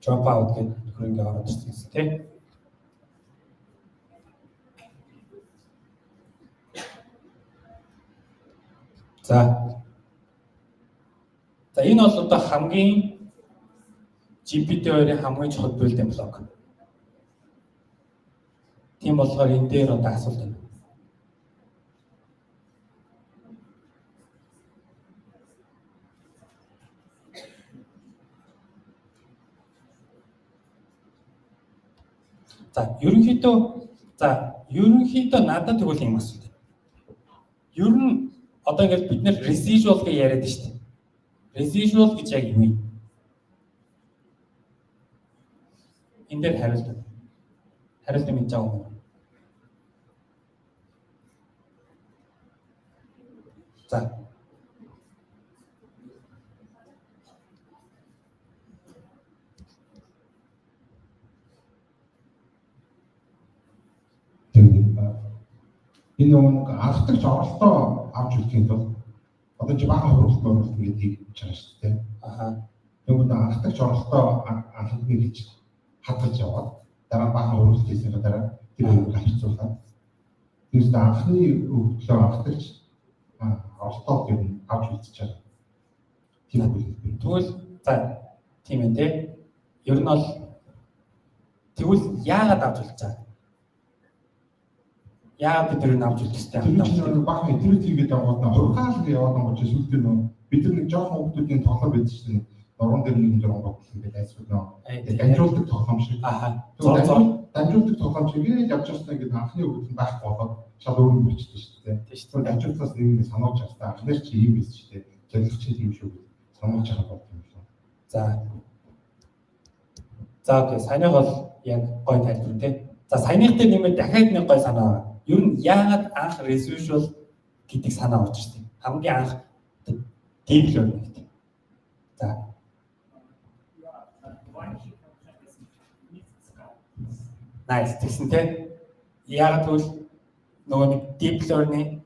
dropout гэдэг нөхөр ингээ ороод ирсэн гэсэн, тийм. За. За, энэ бол одоо хамгийн GPT-2-ын хамгийн чухал building block. Тийм болохоор энэ дээр одоо асуулт байна. За, ерөнхийдөө надад тэгвэл юм асуулт. Ер нь одоо ингээд бид нэр residual гэж яриад байна шүү дээ. Residual гэж яг юу юм? Энэ дээр хариулт. Хариулт мэдж байгаа юм. За. Тэгээд энэ нөгөө анхдагч оролтоо авч үзэхийн тулд одоо чи бага хөрөлт мөрөлт гэдгийг хийж байгаа шүү дээ. Тэгвэл анхдагч оролтоо анхны гэж хадгалж яваад, дараа нь бага хөрөлт хийсний дараа тэр үгийг харьцуулаад, тэрс анхны өгдлөө анхдагч оролтоо гэх нь авч үзэж байгаа. Тийм үг. Тэгвэл за, тийм ээ, те. Ер нь бол тэгвэл яагаад авч үзэж байгаа? Яагаад бид нар авч үзэх ёстой юм? Тэр чинь бага iterate хийгээд яваад нь хувьгаал гэж яваад байгаа чинь сүүлдээ нөө бид нар нэг жоохон хүмүүсийн тоглоом байдаг чинь, нуруунд дээр нэг юм бодлоо ингээд айцгүй нөө дамжуулдаг тоглоом шиг. Дамжуулдаг тоглоом шиг ингээд явж байснаа ингээд анхны өгөгдөл нь байхгүй болоод шал өөр юм болчихсон шүү дээ. Тийм шүү дээ. Дамжуултаас нэг юм сануулж авсан. Анхнаар чи ийм байсан шүү дээ. Зорилго чи тийм шүү гэж сануулж байгаа бол юм шүү. За. За, okay. Саяных бол яг гой тайлбар, тий. За, саяных дээр нэмээд дахиад нэг гой санаа. Ер нь яагаад анх residual гэдэг санаа орж ирсэн? Хамгийн анх Deep learning гэдэг. За. Nice тэгсэн те. Яг тэгвэл нөгөө нэг deep learning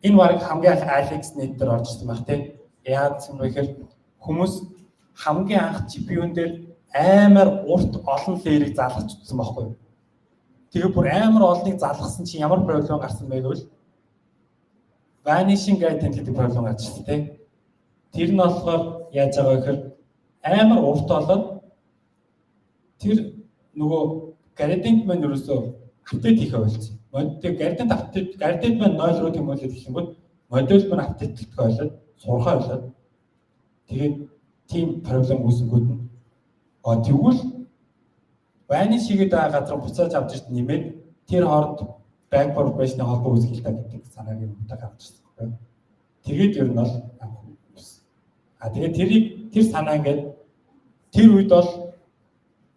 энэ баг хамгийн анх AlexNet дээр орж ирсэн баг те. Яг юм бэ гэхээр хүмүүс хамгийн анх GPU-н дээр амар урт олон layer-ыг залгаж утсан байхгүй юу? Тэгээ бүр амар олныг залгасан чинь ямар проблем гарсан бэ гэвэл vanishing gradient гэдэг проблем гарч ирсэн тийм. Тэр нь болохоор яаж байгаа вэ гэхээр амар урт болоод тэр нөгөө gradient маань ерөөсөө update хийхээ болсон. Тэгээ gradient update gradient маань 0 руу тэмүүлээд эхлэнгүүт модель маань update хийхээ болоод сурхаа болоод тэгээд тийм проблем үүсэнгүүт нь тэгвэл vanish хийгээд байгаа газар буцааж авч ирж нэмээд тэр хооронд back propagation-ы холбоо үүсгэх л та гэдэг санааг юм удаа гаргаж ирсэн байхгүй. Тэгээд ер нь бол анх үүссэн. А тэгээд тэрийг тэр санаа ингээд тэр үед бол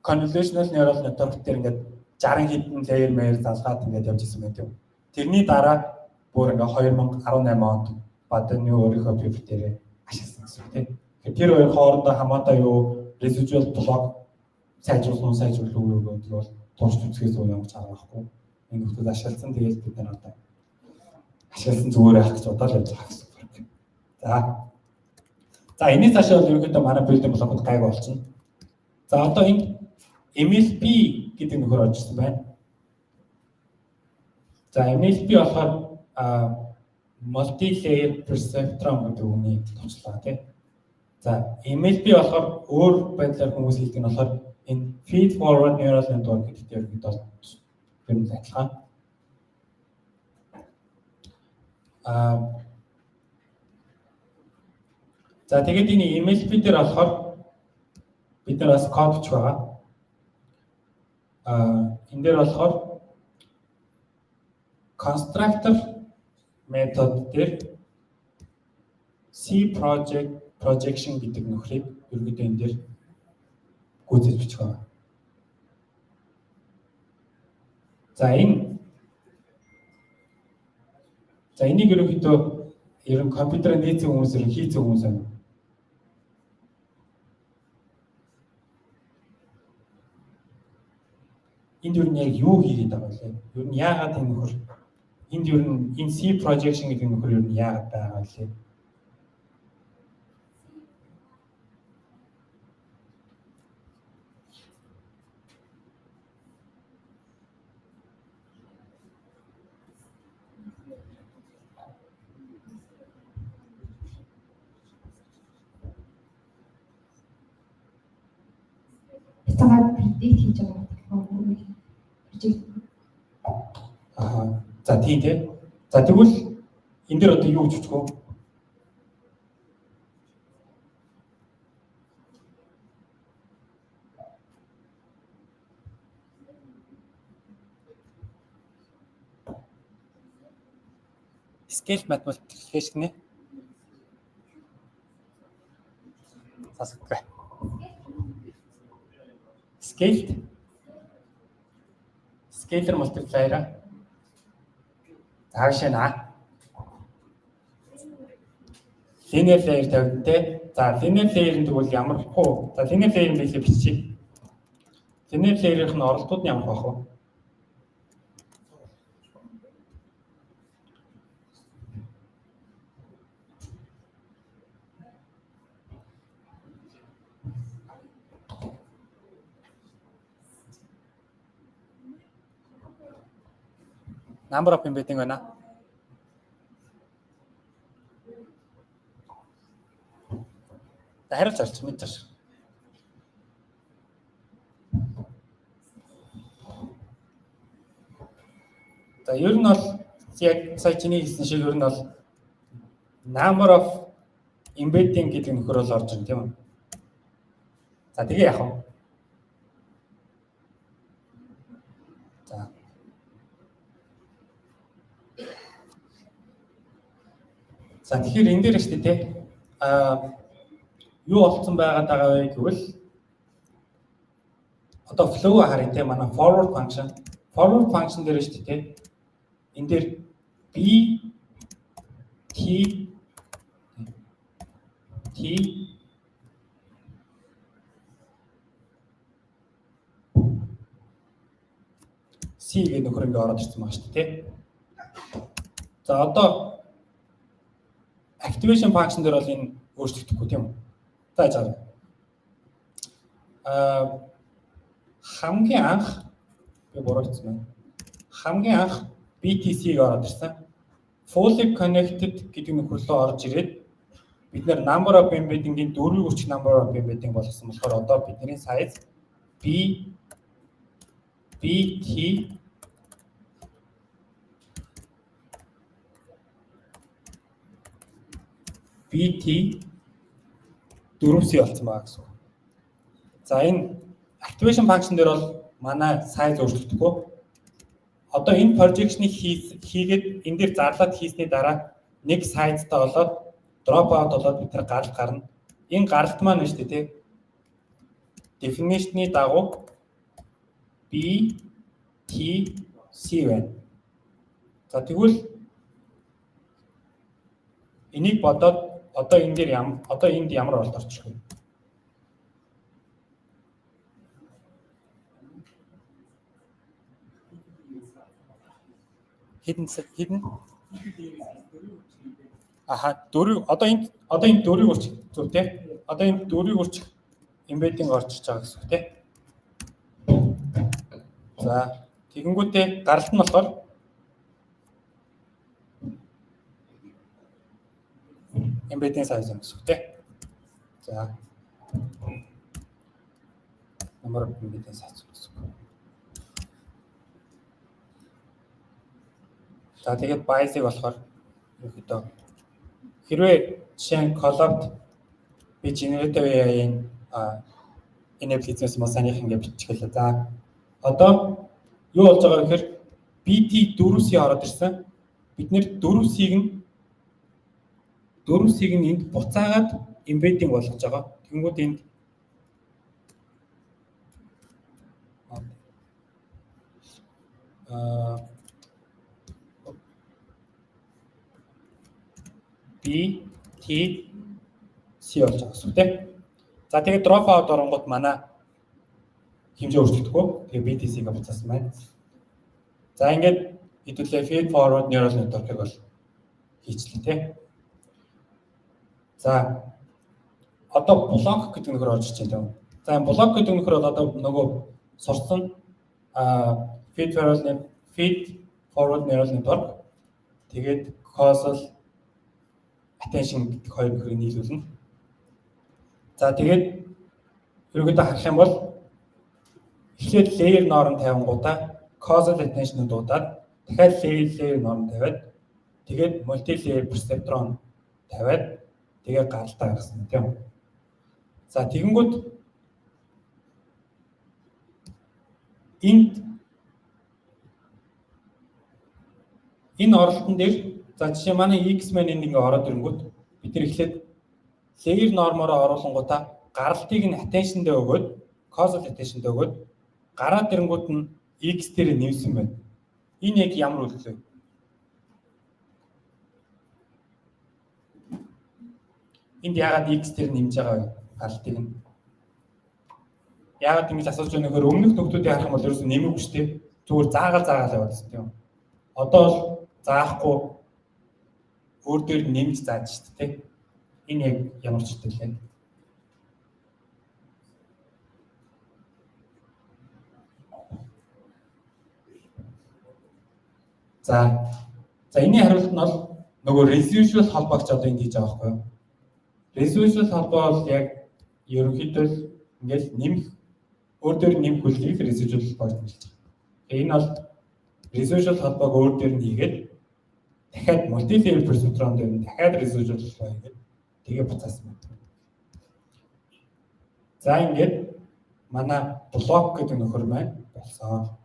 convolutional neural network дээр ингээд 60 хэдэн layer мээр залгаад ингээд явж исэн байх юм. Тэрний дараа бүр ингээд 2018 онд Баданы өөрийнхөө paper дээр ашигласан гэсэн үг тийм. Тэгэхээр тэр хоёр хоорондоо хамаатай юу residual block сайжруулсан уу сайжруулах уу гэдэг бол турш үзэхээс өөр ямар ч арга байхгүй. Энэ хүмүүс ашигласан, тэгээд бид нар одоо ашигласан зүгээр байх гэж бодоод явж байгаа гэсэн үг. За. За энэний цаашаа бол ерөнхийдөө манай building block-ууд гайгүй болчихно. За одоо энд MLP гэдэг нөхөр орж ирсэн байна. За MLP болохоор multi layer perceptron гэдэг үгний товчлоо тий. За MLP болохоор өөр байдлаар хүмүүс хэлдэг нь болохоор энэ feed forward neural network гэдэгтэй ерөнхийдөө ер нь адилхан. За тэгээд энэ MLP дээр болохоор бид нар бас код бичих байгаа. Энэ дээр болохоор constructor method дээр C project projection гэдэг нөхрийг ерөнхийдөө энэ дээр гүйцэж бичих байгаа. За энэ за энийг ерөнхийдөө ер нь компьютерээр нийцсэн хүмүүс ер нь хийцэн хүмүүс байна. Энд ер нь яг юу хийгээд байгаа вэ? Ер нь яагаад энэ нөхөр энд ер нь энэ C projection гэдэг нөхөр ер нь яагаад байгаа вэ? Буцаагаад predict хийж байгаа болохоор project. Аа. За тийм тий. За тэгвэл энэ дээр одоо юу гэж бичих вэ? Scale multiplication нэ. Засаггүй. Scaled scalar multiplier заашаа linear layer тавигдана те. За linear layer нь тэгвэл ямар хуу? За linear layer-ын билээ биччихье. Linear layer-ийн оролтууд нь ямар байх вэ? Number of embedding байна. За хариулж олж мэдж байгаа. За ер нь бол яг сая чиний хэлсэн шиг ер нь бол number of embedding гэдэг нөхөр бол орж ирнэ тийм үү? За тэгээ яах вэ? За. За тэгэхээр энэ дээр шүү дээ тий. Юу болцсон байгаад байгаа вэ гэвэл одоо flow харъя тий манай forward function. Forward function дээр шүү дээ тий. Энэ дээр B T T C гэх нөхөр ингээ ороод ирсэн байгаа шүү дээ, тий. За, одоо activation function дээр бол энэ өөрчлөгдөхгүй, тийм үү? За за. Хамгийн анх би буруу хэлсэн байна. Хамгийн анх BTC-г ороод ирсэн. Fully connected гэдэг нөхөрлөө орж ирээд бид нэр number of embedding-ийн дөрвийг үрчих number of embedding болгосон болохоор одоо бидний size B BT BT 4C болсон байгаа гэсэн үг. За, энэ activation function дээр бол манай size өөрчлөгдөхгүй. Одоо энэ projection-ыг хийгээд энэ дээр зарлаад хийсний дараа нэг size-тай болоод drop out болоод бид нар гаралт гарна. Энэ гаралт маань байна шүү дээ, тий. Definition-ы дагуу B T C байна. За, тэгвэл энийг бодоод одоо энэ дээр ям одоо энд ямар оролт орчих вэ? Хэдэн хэдэн? Аха, дөрөв. Одоо энд дөрвийг үрчих зөв, тий? Одоо энд дөрвийг үрчих embedding орж иж байгаа гэсэн үг, тий? За, тэгэнгүүтээ гаралт нь болохоор embedding size юм гэсэн үг, тий? За, number of embedding size гэсэн үг. За, тэгээд bias-ыг болохоор ерөнхийдөө хэрвээ жишээ нь Colab би generative AI-ийн enable хийсэн юм санийх ингэ бичгэлээ. За, одоо юу болж байгаа гэхээр BT 4C ороод ирсэн. Бид нэр 4C-г нь энд буцаагаад embedding болгож байгаа. Тэгэнгүүт энд B T C болж байгаа гэсэн үг, тийм. За, тэгээд drop out оронгууд манай хэмжээ өөрчлөгдөхгүй. Тэгээ BTC-г буцаасан байна. За, ингээд хэдүүлээ feed forward neural network-ыг бол хийчлээ, тийм. За, одоо блок гэдэг нөхөр орж иж байна, тийм. За, энэ блок гэдэг нөхөр бол одоо нөгөө сурсан feed forward neural network, тэгээд causal attention гэдэг хоёр нөхрийг нийлүүлнэ. За, тэгээд ерөнхийдөө харах юм бол эхлээд layer norm тавингуудаа causal attention дуудаад, дахиад layer norm тавиад, тэгээд multi layer perceptron тавиад, тэгээд гаралтаа гаргасан, тийм үү. За, тэгэнгүүт энд энэ оролтон дээр, за, жишээ манай X маань энд ингээ ороод ирэнгүүт бид нар эхлээд layer norm-ороо оруулангуудаа гаралтыг нь attention дээр өгөөд, causal attention дээр өгөөд, гараад ирэнгүүт нь X дээр нэмсэн байна. Энэ яг ямар үйлдэл вэ? Энд яагаад X дээр нэмж байгаа вэ? Гаралтыг нь. Яагаад ингэж асууж байгаа нөхөр өмнөх нөхдүүдийг харах юм бол ерөөсөө нэмээгүй шүү дээ. Зүгээр заагаал заагаал яваад байсан, тийм. Одоо бол заахгүй өөр дээр нэмж зааж шүү дээ. Энэ яг ямар ч үтэл вэ? За, энэний хариулт нь бол нөгөө residual холбоогч одоо энд хийж байгаа байхгүй юу? Residual холбоо бол яг ерөнхийдөө л ингээл нэмэх, өөр дээр нэмэх үйлдэлийг residual холбоо гэж нэрлэж байгаа. Энэ бол residual холбоог өөр дээр нь хийгээд, дахиад multi layer perceptron дээр нь дахиад residual холбоо хийгээд, тэгээ буцаасан байна. За, ингээд манай блок гэдэг нөхөр маань болсон.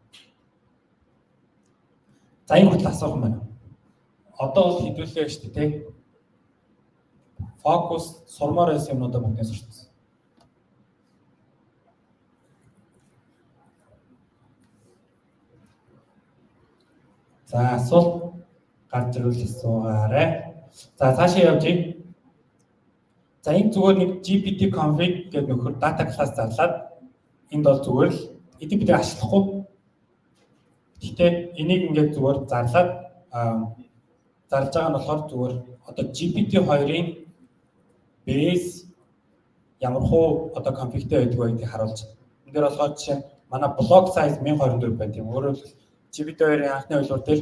За, энэ хүртэл асуух юм байна. Одоо бол хэдүүлээ шүү дээ, тий. Фокус сурмаар байсан юмнуудаа бүгдээ сурцсан. За, асуулт гарч ирвэл асуугаарай. За, цаашаа явж. За, За, энэ зүгээр нэг GPT config гэдэг нөхөр data class зарлаад энд бол зүгээр л эдийг бид ашиглахгүй. Гэхдээ энийг ингээд зүгээр зарлаад, зарлж байгаа нь болохоор зүгээр одоо GPT-2-ын base ямар хуу одоо config тэй байдаг вэ гэдгийг харуулж байна. Энэ дээр болохоор жишээ нь манай block size 1024 байна тийм. Өөрөөр хэлбэл, GPT-2-ын анхны хувилбар дээр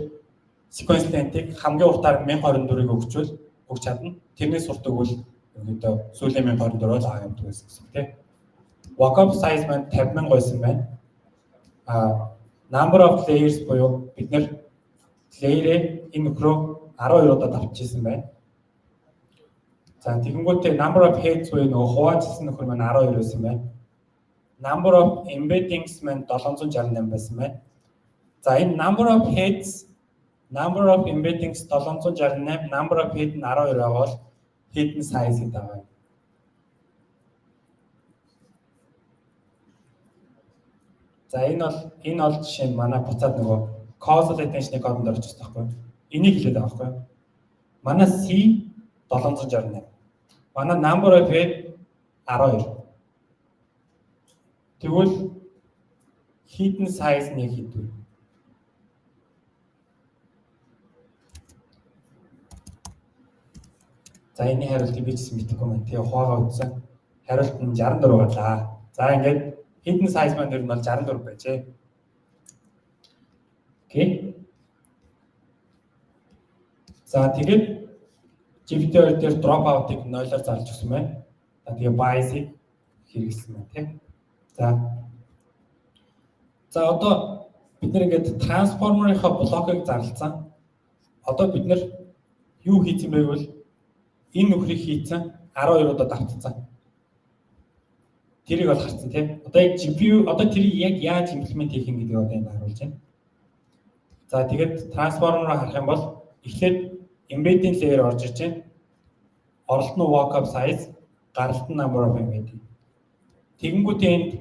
sequence length-ийг хамгийн уртаар 1024-ийг өгчвөл өгч чадна. Тэрнээс урт өгвөл ерөнхийдөө сүүлийн 1024 бол аа юмдаг байсан гэсэн үг тийм. Vocab size маань 50,000 байсан байна. Number of layers буюу бид нэр layer-ээ энэ нөхрөө 12 удаа давтчихсан байна. За, тэгэнгүүтээ number of heads буюу нөгөө хуваажсан нөхөр маань 12 байсан байна. Number of embeddings маань 768 байсан байна. За, энэ number of heads, number of embeddings 768, number of head нь 12 байгаа бол hidden size гэдэг байгаа юм. За, энэ бол жишээ нь манай буцаад нөгөө causal attention-ы кодонд орчихсон байхгүй юу? Энийг хэлээд байгаа байхгүй юу? Манай C 768. Манай number of head 12. Тэгвэл hidden size нь яг хэд вэ? За, энэний хариултыг би ч гэсэн мэдэхгүй байна. Тэгээ хуваагаа үзсэн. Хариулт нь 64 гарлаа. За, ингээд hidden size маань ер нь бол 64 байжээ. Okay. За, тэгээд GPT-2 дээр dropout-ыг 0-оор зарлж өгсөн байна. За, тэгээ bias-ыг хэрэглэсэн байна тийм. За. За, одоо бид нэр ингээд transformer-ийнхаа блокыг зарлцсан. Одоо бид нэр юу хийсэн бэ гэвэл энэ нөхрийг хийцэн 12 удаа давтцсан. Тэрийг бол харсан тийм. Одоо яг GPU одоо тэрийг яг яаж implement хийх юм гэдгийг одоо энд харуулж байна. За, тэгээд transformer харах юм бол эхлээд embedding layer орж ирж байна. Оролт нь vocab size, гаралт нь number of embedding. Тэгэнгүүтээ энд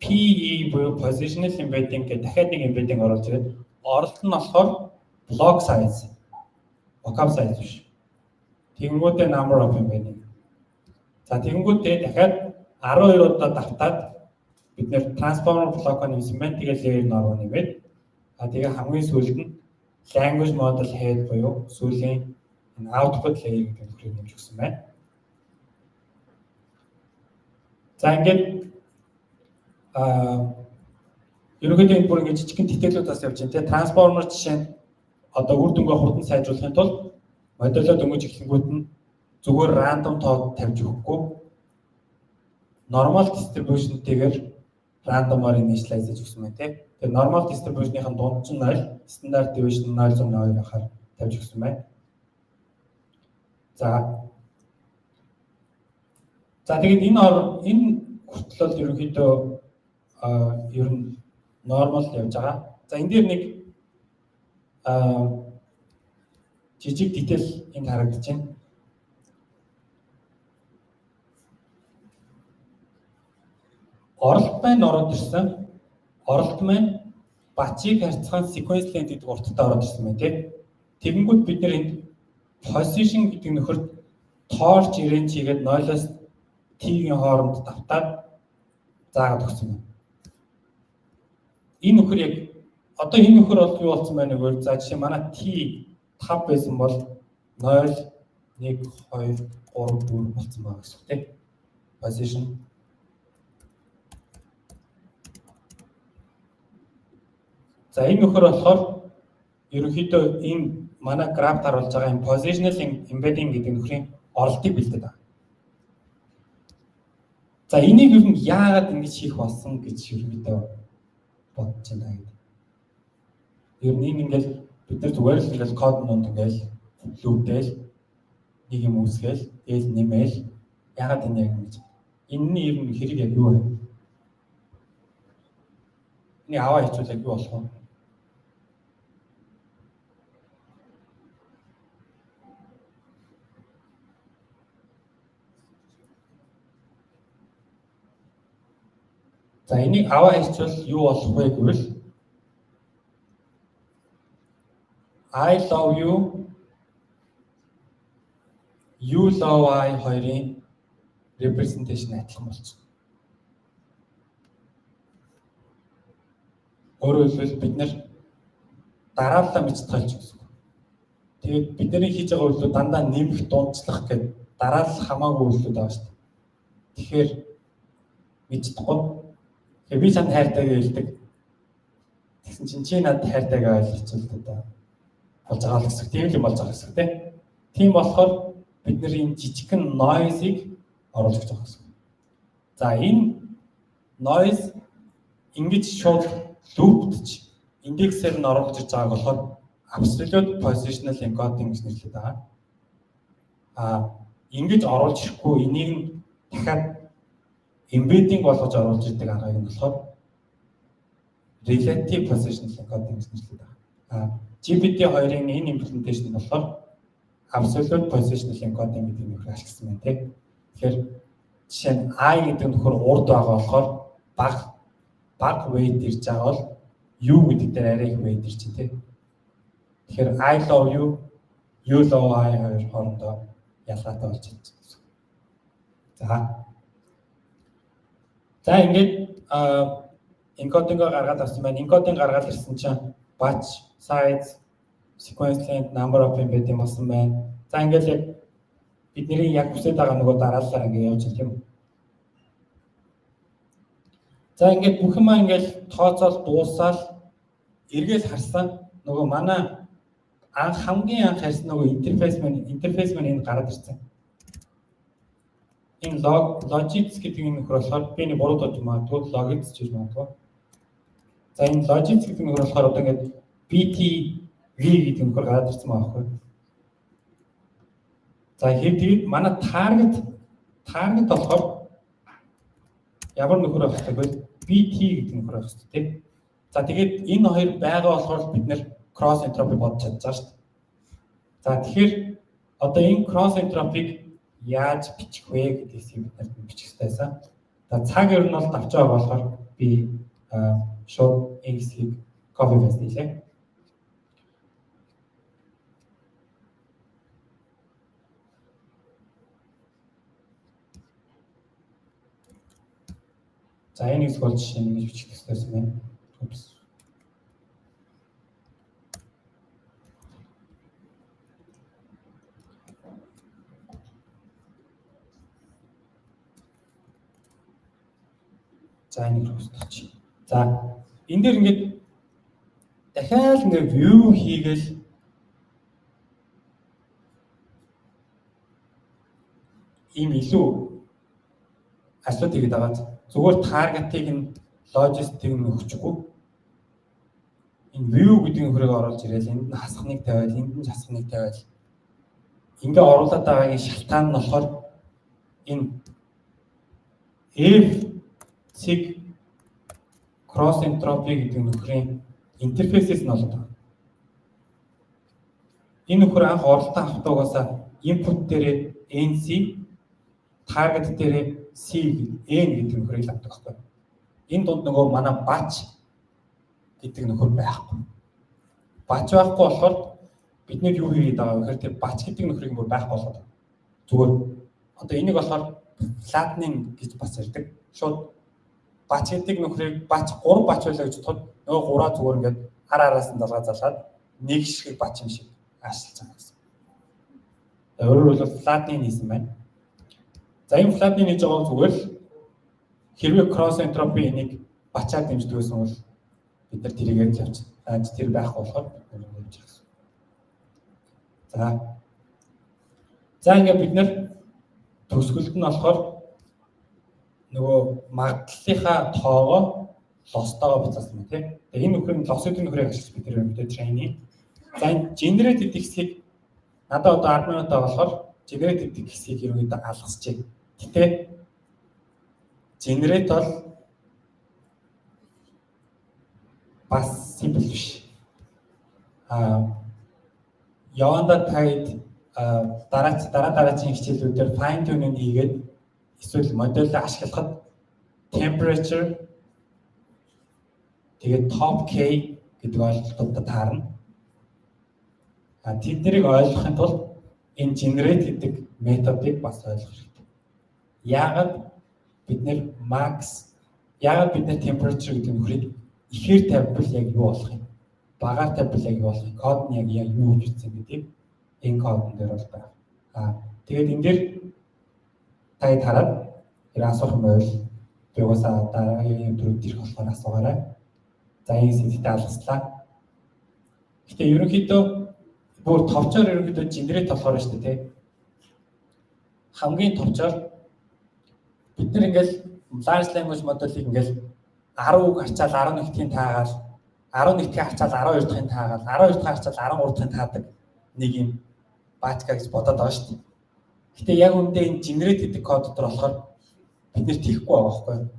PE буюу positional embedding гэх дахиад нэг embedding оруулж ирээд оролт нь болохоор block size. Vocab size биш. Тэгэнгүүтээ number of embedding. За, тэгэнгүүтээ дахиад 12 удаа давтаад бид нэр transformer block-о нэмсэн байна. Тэгээд layer norm нэмээд, а тэгээ хамгийн сүүлд нь language model head буюу сүүлийн энэ output layer гэдэг нөхрийг нэмж өгсөн байна. За, ингээд ерөнхийдөө энэ бүр ингээд жижигхэн detail үүд бас явж байна те. Transformer жишээ нь одоо үр дүнгээ хурдан сайжруулахын тулд моделоо дөнгөж эхлэнгүүт нь зүгээр random тоо тавьж өгөхгүй, normal distribution-тэйгээр random-оор initialize хийж өгсөн байна тий. Тэгээ normal distribution-ийн дунд нь 0, standard deviation 0.02 ахаар тавьж өгсөн байна. За. За, тэгээд энэ хүртэл бол ерөнхийдөө ер нь normal явж байгаа. За, энэ дээр нэг жижиг detail энд харагдаж байна. Оролт маань ороод ирсэн. Оролт маань batch ийг харьцахын sequence length гэдэг урттай ороод ирсэн байна тийм. Тэгэнгүүт бид нэр энд position гэдэг нөхөрт torch range хийгээд 0-оос t-ийн хооронд давтаад заагаад өгсөн байна. Энэ нөхөр яг одоо энэ нөхөр бол юу болсон байна гэвэл, за, жишээ манай t 5 байсан бол 0 1 2 3 4 болсон байгаа гэсэн үг тийм. Position. За, энэ нөхөр болохоор ерөнхийдөө энэ манай графт харуулж байгаа энэ positional embedding гэдэг нөхрийн оролтыг бэлдээд байгаа. За, энийг ер нь яагаад ингэж хийх болсон гэж ерөнхийдөө бодож байна гэдэг. Ер нь энэ ингээл бид нар зүгээр л ингээл код нунд ингээл loop дээл нэг юм үүсгээл тэгэл нэмээл яагаад энэ яг ингэж энэний ер нь хэрэг яг юу вэ? Энийг аваа хийчихвэл яг юу болох вэ? За, энийг аваа хийчихвэл юу болох вэ гэвэл I love you, you love I хоёрын Representation адилхан болчихно. Өөрөөр хэлбэл бид нэр дараалал мэдж тайлж гэсэн. Тэгээд бидний хийж байгаа үйлдэл дандаа нэмэх, дундчлах гэдэг дараалал хамаагүй үйлдэлүүд байгаа шүү дээ. Тэгэхээр мэдж чадахгүй. Тэгэхээр би чамд хайртай гэж хэлдэг. Тэгсэн чинь чи надад хайртай гэж ойлгочихвол одоо болж байгаа л гэсэн. Тийм л юм болж байгаа гэсэн тийм. Тийм болохоор бид нар энэ жижигхэн noise-ыг оруулж байгаа гэсэн. За, энэ noise ингэж шууд loop-дч индексээр нь оруулж иж байгааг болохоор absolute positional encoding гэж нэрлэдэг байгаа. А ингэж оруулж ирэхгүй, энийг нь дахиад embedding болгож оруулж ирдэг аргыг нь болохоор relative positional encoding гэж нэрлэдэг байгаа. А GPT-2-ын энэ implementation болохоор absolute positional encoding гэдэг нөхрийг ашигласан байна, тийм. Тэгэхээр жишээ нь I гэдэг нөхөр урд байгаа болохоор бага weight ирж байгаа бол U гэдэг дээр арай их weight ирж байна, тийм. Тэгэхээр I love you, you love I хоёр хоорондоо ялгаатай болж байна гэсэн. За. За, ингээд encoding-оо гаргаад авсан байна. Encoding гаргаад ирсэн чинь batch size, sequence length, number of embedding болсон байна. За, ингээд яг бидний яг хүсэж байгаа нөгөө дараалалаар ингээд явж байна, тийм үү? За, ингээд бүх юмаа ингээд тооцоол дуусаад эргээл харсан нөгөө манай анх хамгийн анх харсан нөгөө интерфейс маань энд гараад ирсэн. Энэ logits гэдэг энэ нөхөр болохоор би нэг буруу дуудаж магадгүй, logits гэж магадгүй. За, энэ logits гэдэг нөхөр болохоор одоо ингээд BTV гэдэг нөхөр гараад ирсэн байгаа байхгүй. За, тэгээд манай target болохоор ямар нөхөр байх хэрэгтэй вэ? BT гэдэг нөхөр байх хэрэгтэй, тийм. За, тэгээд энэ хоёр байгаа болохоор бид нэр cross entropy бодож чадж байгаа шүү дээ. За, тэгэхээр одоо энэ cross entropy-г яаж бичих вэ гэдгийг бид нарт бичих хэрэгтэй байсан. За, цаг ер нь бол давч байгаа болохоор би шууд энэ хэсгийг copy paste хийлээ. За, энэ хэсэг бол жишээ нь ингэж бичих хэрэгтэй байна. Oops. За, энийг устгачих. За, энэ дээр ингээд дахиад ингээд view хийгээл ийм илүү ажлууд хийгээд байгаа. Зүгээр target-ыг нь logits-ыг нь өгчихгүй. Энэ view гэдэг нөхрийг оруулж ирээл энд нь хасхныг тавиал, энд нь хасхныг тавиал ингээ оруулаад байгаагийн шалтгаан нь болохоор энэ F цэг cross entropy гэдэг нөхрийн интерфейсээс нь болоод байгаа. Энэ нөхөр анх оролтон авахтаа угаасаа input дээрээ NC, target дээрээ C N гэдэг нөхрийг л авдаг байхгүй. Энэ дунд нөгөө манай batch гэдэг нөхөр байхгүй. Batch байхгүй болохоор бид нэр юу хийгээд байгаа вэ гэхээр тэр batch гэдэг нөхрийг бүр байхгүй болгоод байгаа. Зүгээр одоо энийг болохоор flattening гэж бас ярьдаг. Шууд batch гэдэг нөхрийг batch 3 batch байлаа гэж тод нөгөө гураа зүгээр ингээд ар араас нь залгаа залгаад нэг шиг batch юм шиг ашиглаж байгаа гэсэн. Өөрөөр хэлбэл flattening хийсэн байна. За, энэ flattening хийж байгаа зүгээр л хэрвээ cross entropy энийг batch-аар дэмждэг байсан бол бид нар тэрийгээр л явчихна. Аа, тэр байхгүй болохоор бид нар явж байгаа гэсэн. За. За, ингээд бид нар төгсгөлд нь болохоор нөгөө магадлалынхаа тоогоо loss-тойгоо буцаасан байна, тийм. Тэгээ энэ нөхрийн loss гэдэг нөхрийг ашиглаж бид тэр мэдээ training. За, энэ generate гэдэг хэсгийг надад одоо 10 минут болохоор generate гэдэг хэсгийг ерөнхийдөө алгасчээ. Гэтэ generate бол бас simple биш. А явандаа таад дараа дараагийн хичээлүүдээр fine tuning хийгээд эсвэл модель ашиглахад temperature, тэгээд top K гэдэг ойлголтуудад таарна. А тэднийг ойлгохын тулд энэ generate гэдэг методыг бас ойлгох хэрэгтэй. Яагаад бид нэр max, яагаад бид нэр temperature гэдэг нөхрийг ихээр тавьбал яг юу болох юм? Багаар тавьбал яг юу болох юм? Код нь яг юу гэж утсан гэдгийг энэ кодон дээр бол байна. Тэгээд энэ дээр та хараад хэрэг асуух юм байвал би угаасаа дараагийн өдрүүд ирэх болохоор асуугаарай. За, энэ сэдвтэй алгаслаа. Гэтэ ерөнхийдөө бүр товчоор ерөнхийдөө generate болохоор шүү дээ, тий. Хамгийн товчоор бид нар ингээл large language model-ыг ингээл 10 үг харчаал 11-ийн таагаал, 11-ийн харчаал 12 дахьын таагаал, 12 дахь харчаал 13 дахьын таадаг нэг юм баачка гэж бодоод байгаа шүү дээ. Гэтэ яг үндэ энэ generate гэдэг код дотор болохоор бид нэр тийхгүй байгаа байхгүй юу?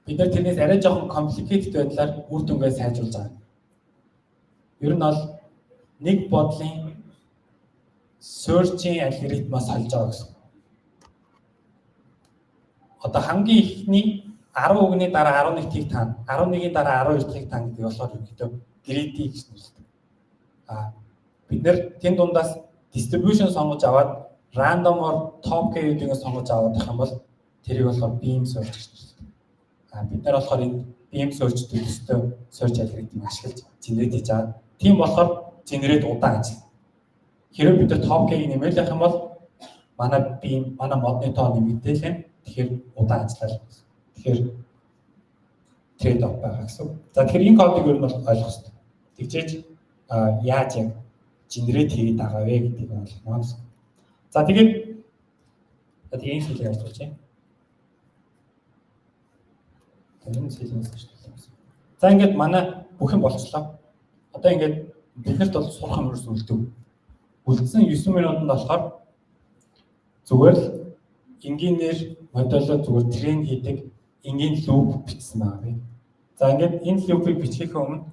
Бид нар тэрнээс арай жоохон complicated байдлаар үр дүнгээ сайжруулж байгаа. Ер нь бол нэг бодлын search-ийн алгоритмаас сольж байгаа гэсэн. Одоо хамгийн эхний 10 үгний дараа 11-ийг таана, 11-ийн дараа 12-ийг таана гэдэг болохоор ерөнхийдөө greedy гэж нэрлэдэг. Бид нэр тэн дундаас distribution сонгож аваад random-оор top k-үүдийг сонгож аваад байх юм бол тэрийг болохоор beam search гэж нэрлэдэг. Бид нар болохоор энэ beam search төстэй search алгоритм ашиглаж generate хийж байгаа. Тийм болохоор generate удаан ажиллана. Хэрвээ бид нар top k-ийг нэмэл явах юм бол манай beam, манай модны тоо нэмэгдээл юм. Тэгэхээр удаан ажиллаа. Тэгэхээр trade off байгаа гэсэн. За, тэгэхээр энэ кодыг ер нь бол ойлгох хэрэгтэй. Тэгжээж яаж яг generate хийгээд байгаа вэ гэдгийг ойлгоно гэсэн. За, тэгээд тэгээ энэ зүйлийг ажиллуулж байна. Энэ зүйлээс ажиллуулсан. За, ингээд манай бүх юм болцлоо. Одоо ингээд биднэрт бол сурах юм ерөөс үлдэв. Үлдсэн 9 минутанд болохоор зүгээр л энгийнээр моделоо зүгээр train хийдэг энгийн loop бичсэн байгаа би. За, ингээд энэ loop-ыг бичихийн өмнө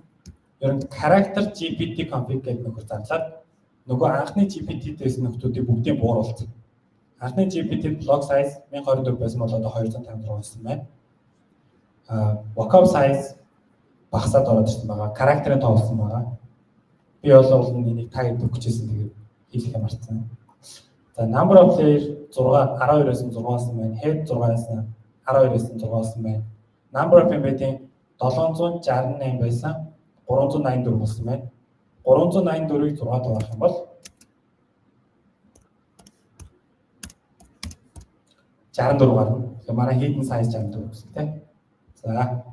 ер нь character GPT config гэдэг нөхөр зарлаад нөгөө анхны GPT дээс нөхдүүдийг бүгдийг бууруулсан. Анхны GPT block size 1024 байсан бол одоо 256 болсон байна. Vocab size багасаад ороод ирсэн байгаа. Характерын тоолсон байгаа. Би бол энийг та хэд өгчээсэн, тэгээд хийх юм марцсан. За, number of layer 6 12-оос 6 болсон байна. Head 6-аас 12-оос 6 болсон байна. Number of embedding 768 байсан, 384 болсон байна. 384-ийг 6 дугаах юм бол 64 гарна. Тэгэхээр манай hidden size 64 гэсэн, тийм. За,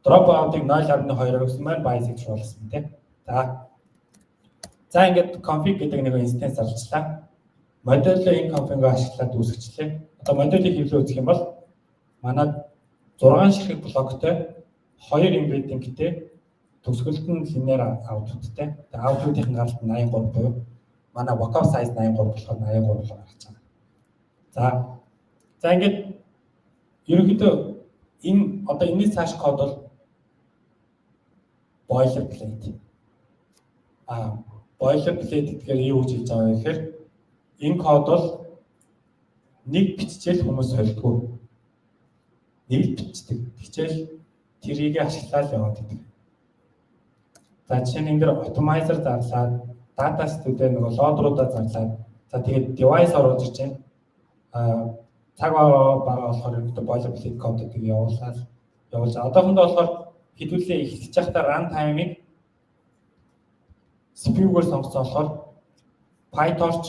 drop out-ыг 0.2-оор өгсөн маань bias болсон, тийм. За. За, ингээд config гэдэг нэг instance зарлчлаа. Модель энэ config-ыг ашиглаад үүсгэчлээ. Одоо моделийг хэвлээ үзэх юм бол манай 6 ширхэг блоктой, 2 embedding-тэй, төгсгөлд нь linear output-тай. Тэгээ output-ийн гаралт 83 буюу манай vocab size 83 болохоор 83 болоо гарч байгаа. За. За, ингээд ерөнхийдөө энэ одоо энэний цааш код бол boilerplate. Boilerplate гэдгээр юу гэж хэлж байгаа вэ гэхээр энэ код бол нэг биччихэл хүмүүс сольдгоо. Нэг л бичдэг. Тэгчээл тэрийг ашиглаад яваад байдаг. За, жишээ нь энэ дэр optimizer зарлаад, dataset-үүдээ нөгөө loader-уудаа зарлаад, за, тэгээд device оруулж иж байна. Цаг бага болохоор ерөнхийдөө boilerplate кодыг явуулаад явуулж одоохондоо болохоор хэдүүлээ эхэлж байхдаа run time-ыг CPU-гээр сонгосон болохоор PyTorch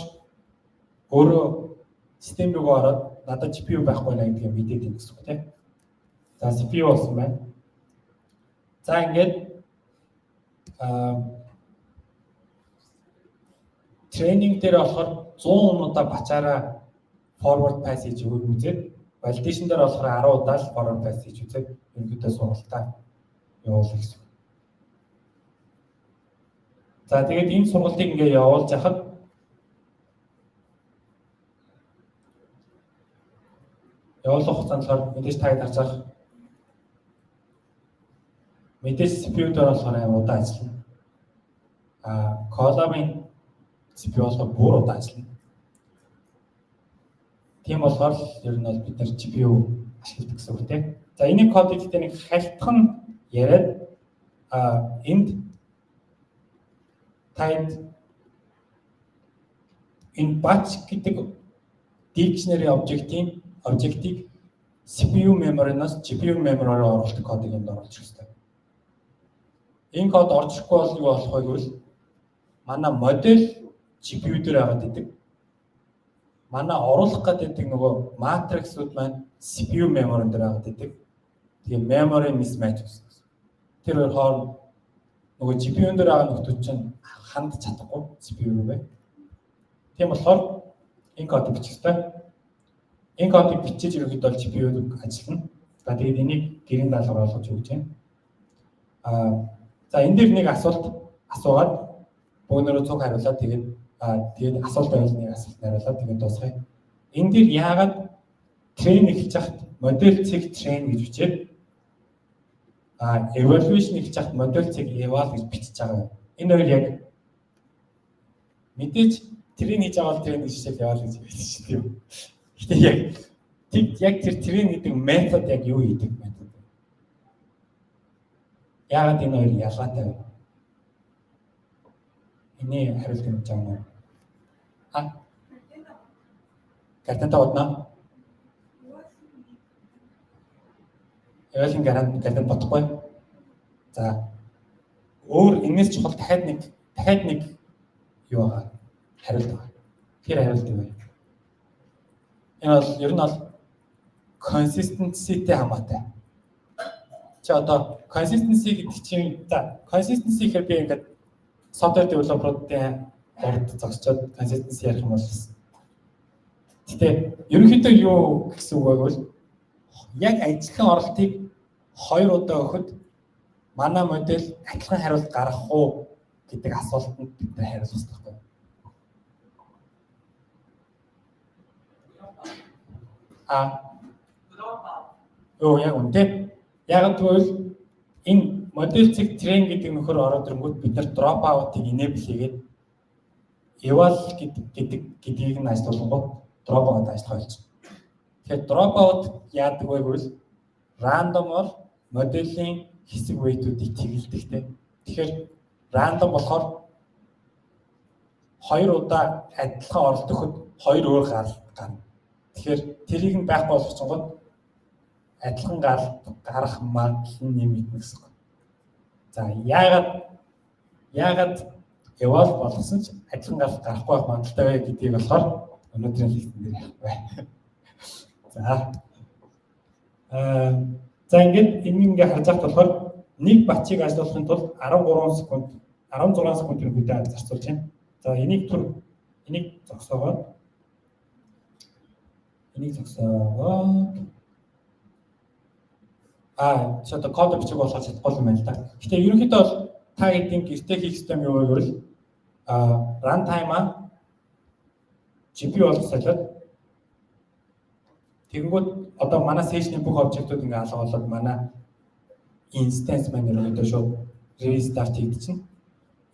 өөрөө систем рүү ороод надад GPU байхгүй нэ гэдгийг мэдээд байна гэсэн үг, тийм. За, CPU болсон байна. За, ингээд тренинг дээр болохоор 100 удаа batch-аараа forward pass хийж үзээд, validation дээр болохоор 10 удаа л forward pass хийж үзээд ерөнхийдөө сургалтаа явуулах гэсэн. За, тэгээд энэ сургалтыг ингээ явуулж яхад явуулах хугацаанд болохоор мэдээж та харж байгаа, мэдээж CPU дээр болохоор амар удаан ажиллана. Colab-ын CPU болохоор бүр удаан ажиллана. Тийм болохоор л ер нь бол бид нар GPU ашигладаг гэсэн үг, тийм. За, энийг кодыг гэхдээ нэг халтхан яриад энд танд энэ batch гэдэг Dictionary object-ийг CPU memory-наас GPU memory руу оруулах кодыг энд оруулах хэрэгтэй. Энэ код орж ирэхгүй бол юу болох вэ гэвэл манай модель GPU дээр байгаад идэг. Манай оруулах гэдэг нөгөө matrix-ууд маань CPU memory дээр байгаад идэг. Тэгээ memory mismatch гэсэн. Тэр хоёр хооронд нөгөө GPU-н дээр байгаа нөхдүүд чинь хандж чадахгүй CPU рүүгээ. Тийм болохоор энэ кодыг бичих хэрэгтэй. Энэ кодыг бичиж ерөнхийдөө бол GPU-д ажиллана. За, тэгээд энийг гэрийн даалгавар болгож өгч байна. За, энэ дээр нэг асуулт асуугаад, бөөнөрөө цуг хариулаад, тэгээд асуулт байвал нэг асуулт хариулаад, тэгээд дуусгая. Энэ дээр яагаад train эхэлж хахад модель цэг train гэж бичээд, evaluation эхэлж хахад модель цэг eval гэж бичиж байгаа юм? Энэ хоёр яг мэдээж train хийж байгаа бол train гэж хичээл eval гэж хэлсэн шүү дээ. Гэтэ яг тэр train гэдэг метод яг юу хийдэг метод вэ? Яагаад энэ хоёр ялгаатай вэ? Эний хариулт юм жаа юм. А? Гардента бодно. Eval-ын гардент бодохгүй. За, өөр энэс чухал дахиад нэг юу байгаа? Хариулт байгаа. Тэр хариулт юу вэ? Энэ бол ер нь бол consistency-тэй хамаатай. Чи одоо consistency гэдэг чинь, за, consistency гэхээр би ингээд software developer-уудын урд зогсчоод consistency ярих юм бол. Гэтэ ерөнхийдөө юу гэсэн үг вэ гэвэл яг адилхан оролтыг хоёр удаа өгөхөд манай модель адилхан хариулт гаргах уу гэдэг асуултанд бид нар хариулах хэрэгтэй байхгүй. А, юу, яг үнэ. Яг тэгвэл энэ модель цэг train гэдэг нөхөр ороод ирэнгүүт бид нар drop out-ыг enable хийгээд eval гэдгийг нь ажиллуулангууд drop out ажиллах болж байна. Тэгэхээр drop out яадаг вэ гэвэл random-оор моделийн хэсэг weight-үүдийг тэгэлдэг те. Тэгэхээр random болохоор хоёр удаа адилхан оролт өгөхөд хоёр өөр гаралт гарна. Тэгэхээр тэрийг нь байхгүй болгоцонгод адилхан гаралт гарах магадлал нь нэмэгдэнэ гэсэн үг. За, яагаад eval болгосон ч адилхан гаралт гарахгүй байх магадлалтай вэ гэдгийг болохоор өнөөдрийн лекцэн дээр ярихгүй. За. За, ингээд энэ ингээ харж байхад болохоор нэг batch-ийг ажиллуулахын тулд 13 секунд, 16 секунд ерөнхийдөө зарцуулж байна. За, энийг зогсоогоод чи одоо код бичих болохоор чадахгүй юм байна л да. Гэтэ ерөнхийдөө бол та хэдийн гэртээ хийх систем юу вэ гэвэл runtime-а GPU болгох солиод, тэгэнгүүт одоо манай session-ы бүх обжектууд ингээ алга болоод манай instance маань ерөнхийдөө шууд restart хийгдчихнэ.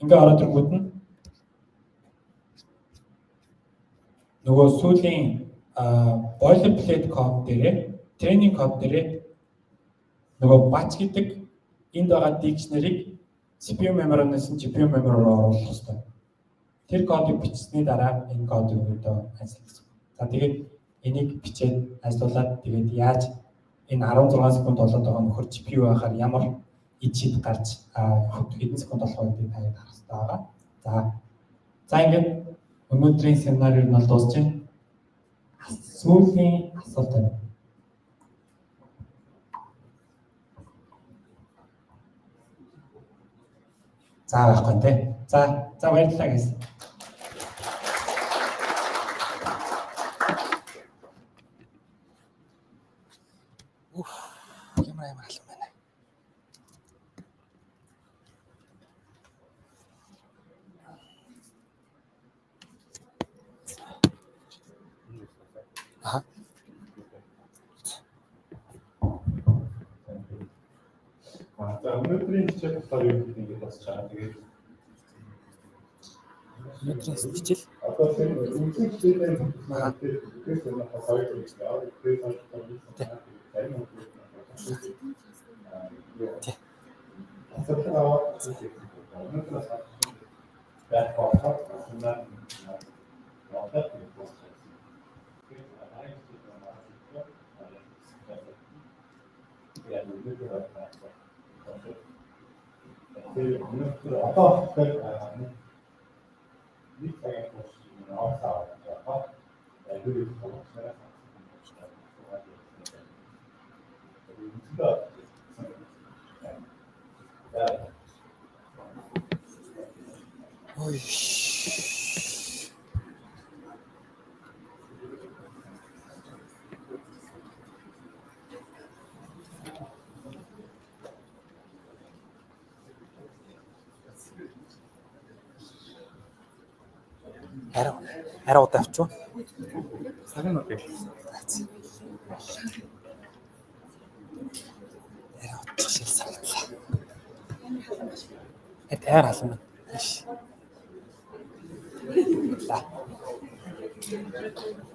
Ингээ ороод ирэнгүүт нь нөгөө сүүлийн boilerplate code дээрээ, training code дээрээ нөгөө batch гэдэг энд байгаа dictionary-г CPU memory-наас нь GPU memory руу оруулах хэрэгтэй. Тэр кодыг бичсэний дараа энэ кодыг өнөөдөө ажиллах гэсэн. За, тэгээд энийг бичээд ажиллуулад, тэгээд яаж энэ 16 секунд болоод байгаа нөхөр GPU байхаар ямар ид шид гарч хэдэн секунд болох вэ гэдгийг та харах хэрэгтэй байгаа. За, ингээд өнөөдрийн семинар ер нь бол дуусч байна. Сүүлийн асуулт байна. За, байхгүй тий. За, баярлалаа гэсэн. Уф, ямар амар халуун байна. Аа. За, өнөөдрийн хичээл болохоор юу гэдэг ингээд бас чаа. Тэгээд Өнөөдрийн хичээл одоо тэр үндсэн хичээлийн маань тэр үгээс өнөөдөр хоёр зүйл байна. Тэр зарим хүмүүс асуудал аваад өнөөдрөөс байх болохоор семинар одоо. Тэгээ өнөөдөр одоо болохоор нэг цагийн турш офс авах байгаа. Айгүй их болгоцоор Ой. Арай арай удаа авчих уу? Цагийн удаа. Арай удчих шиг санагдлаа. Тайр халан байна. Ла.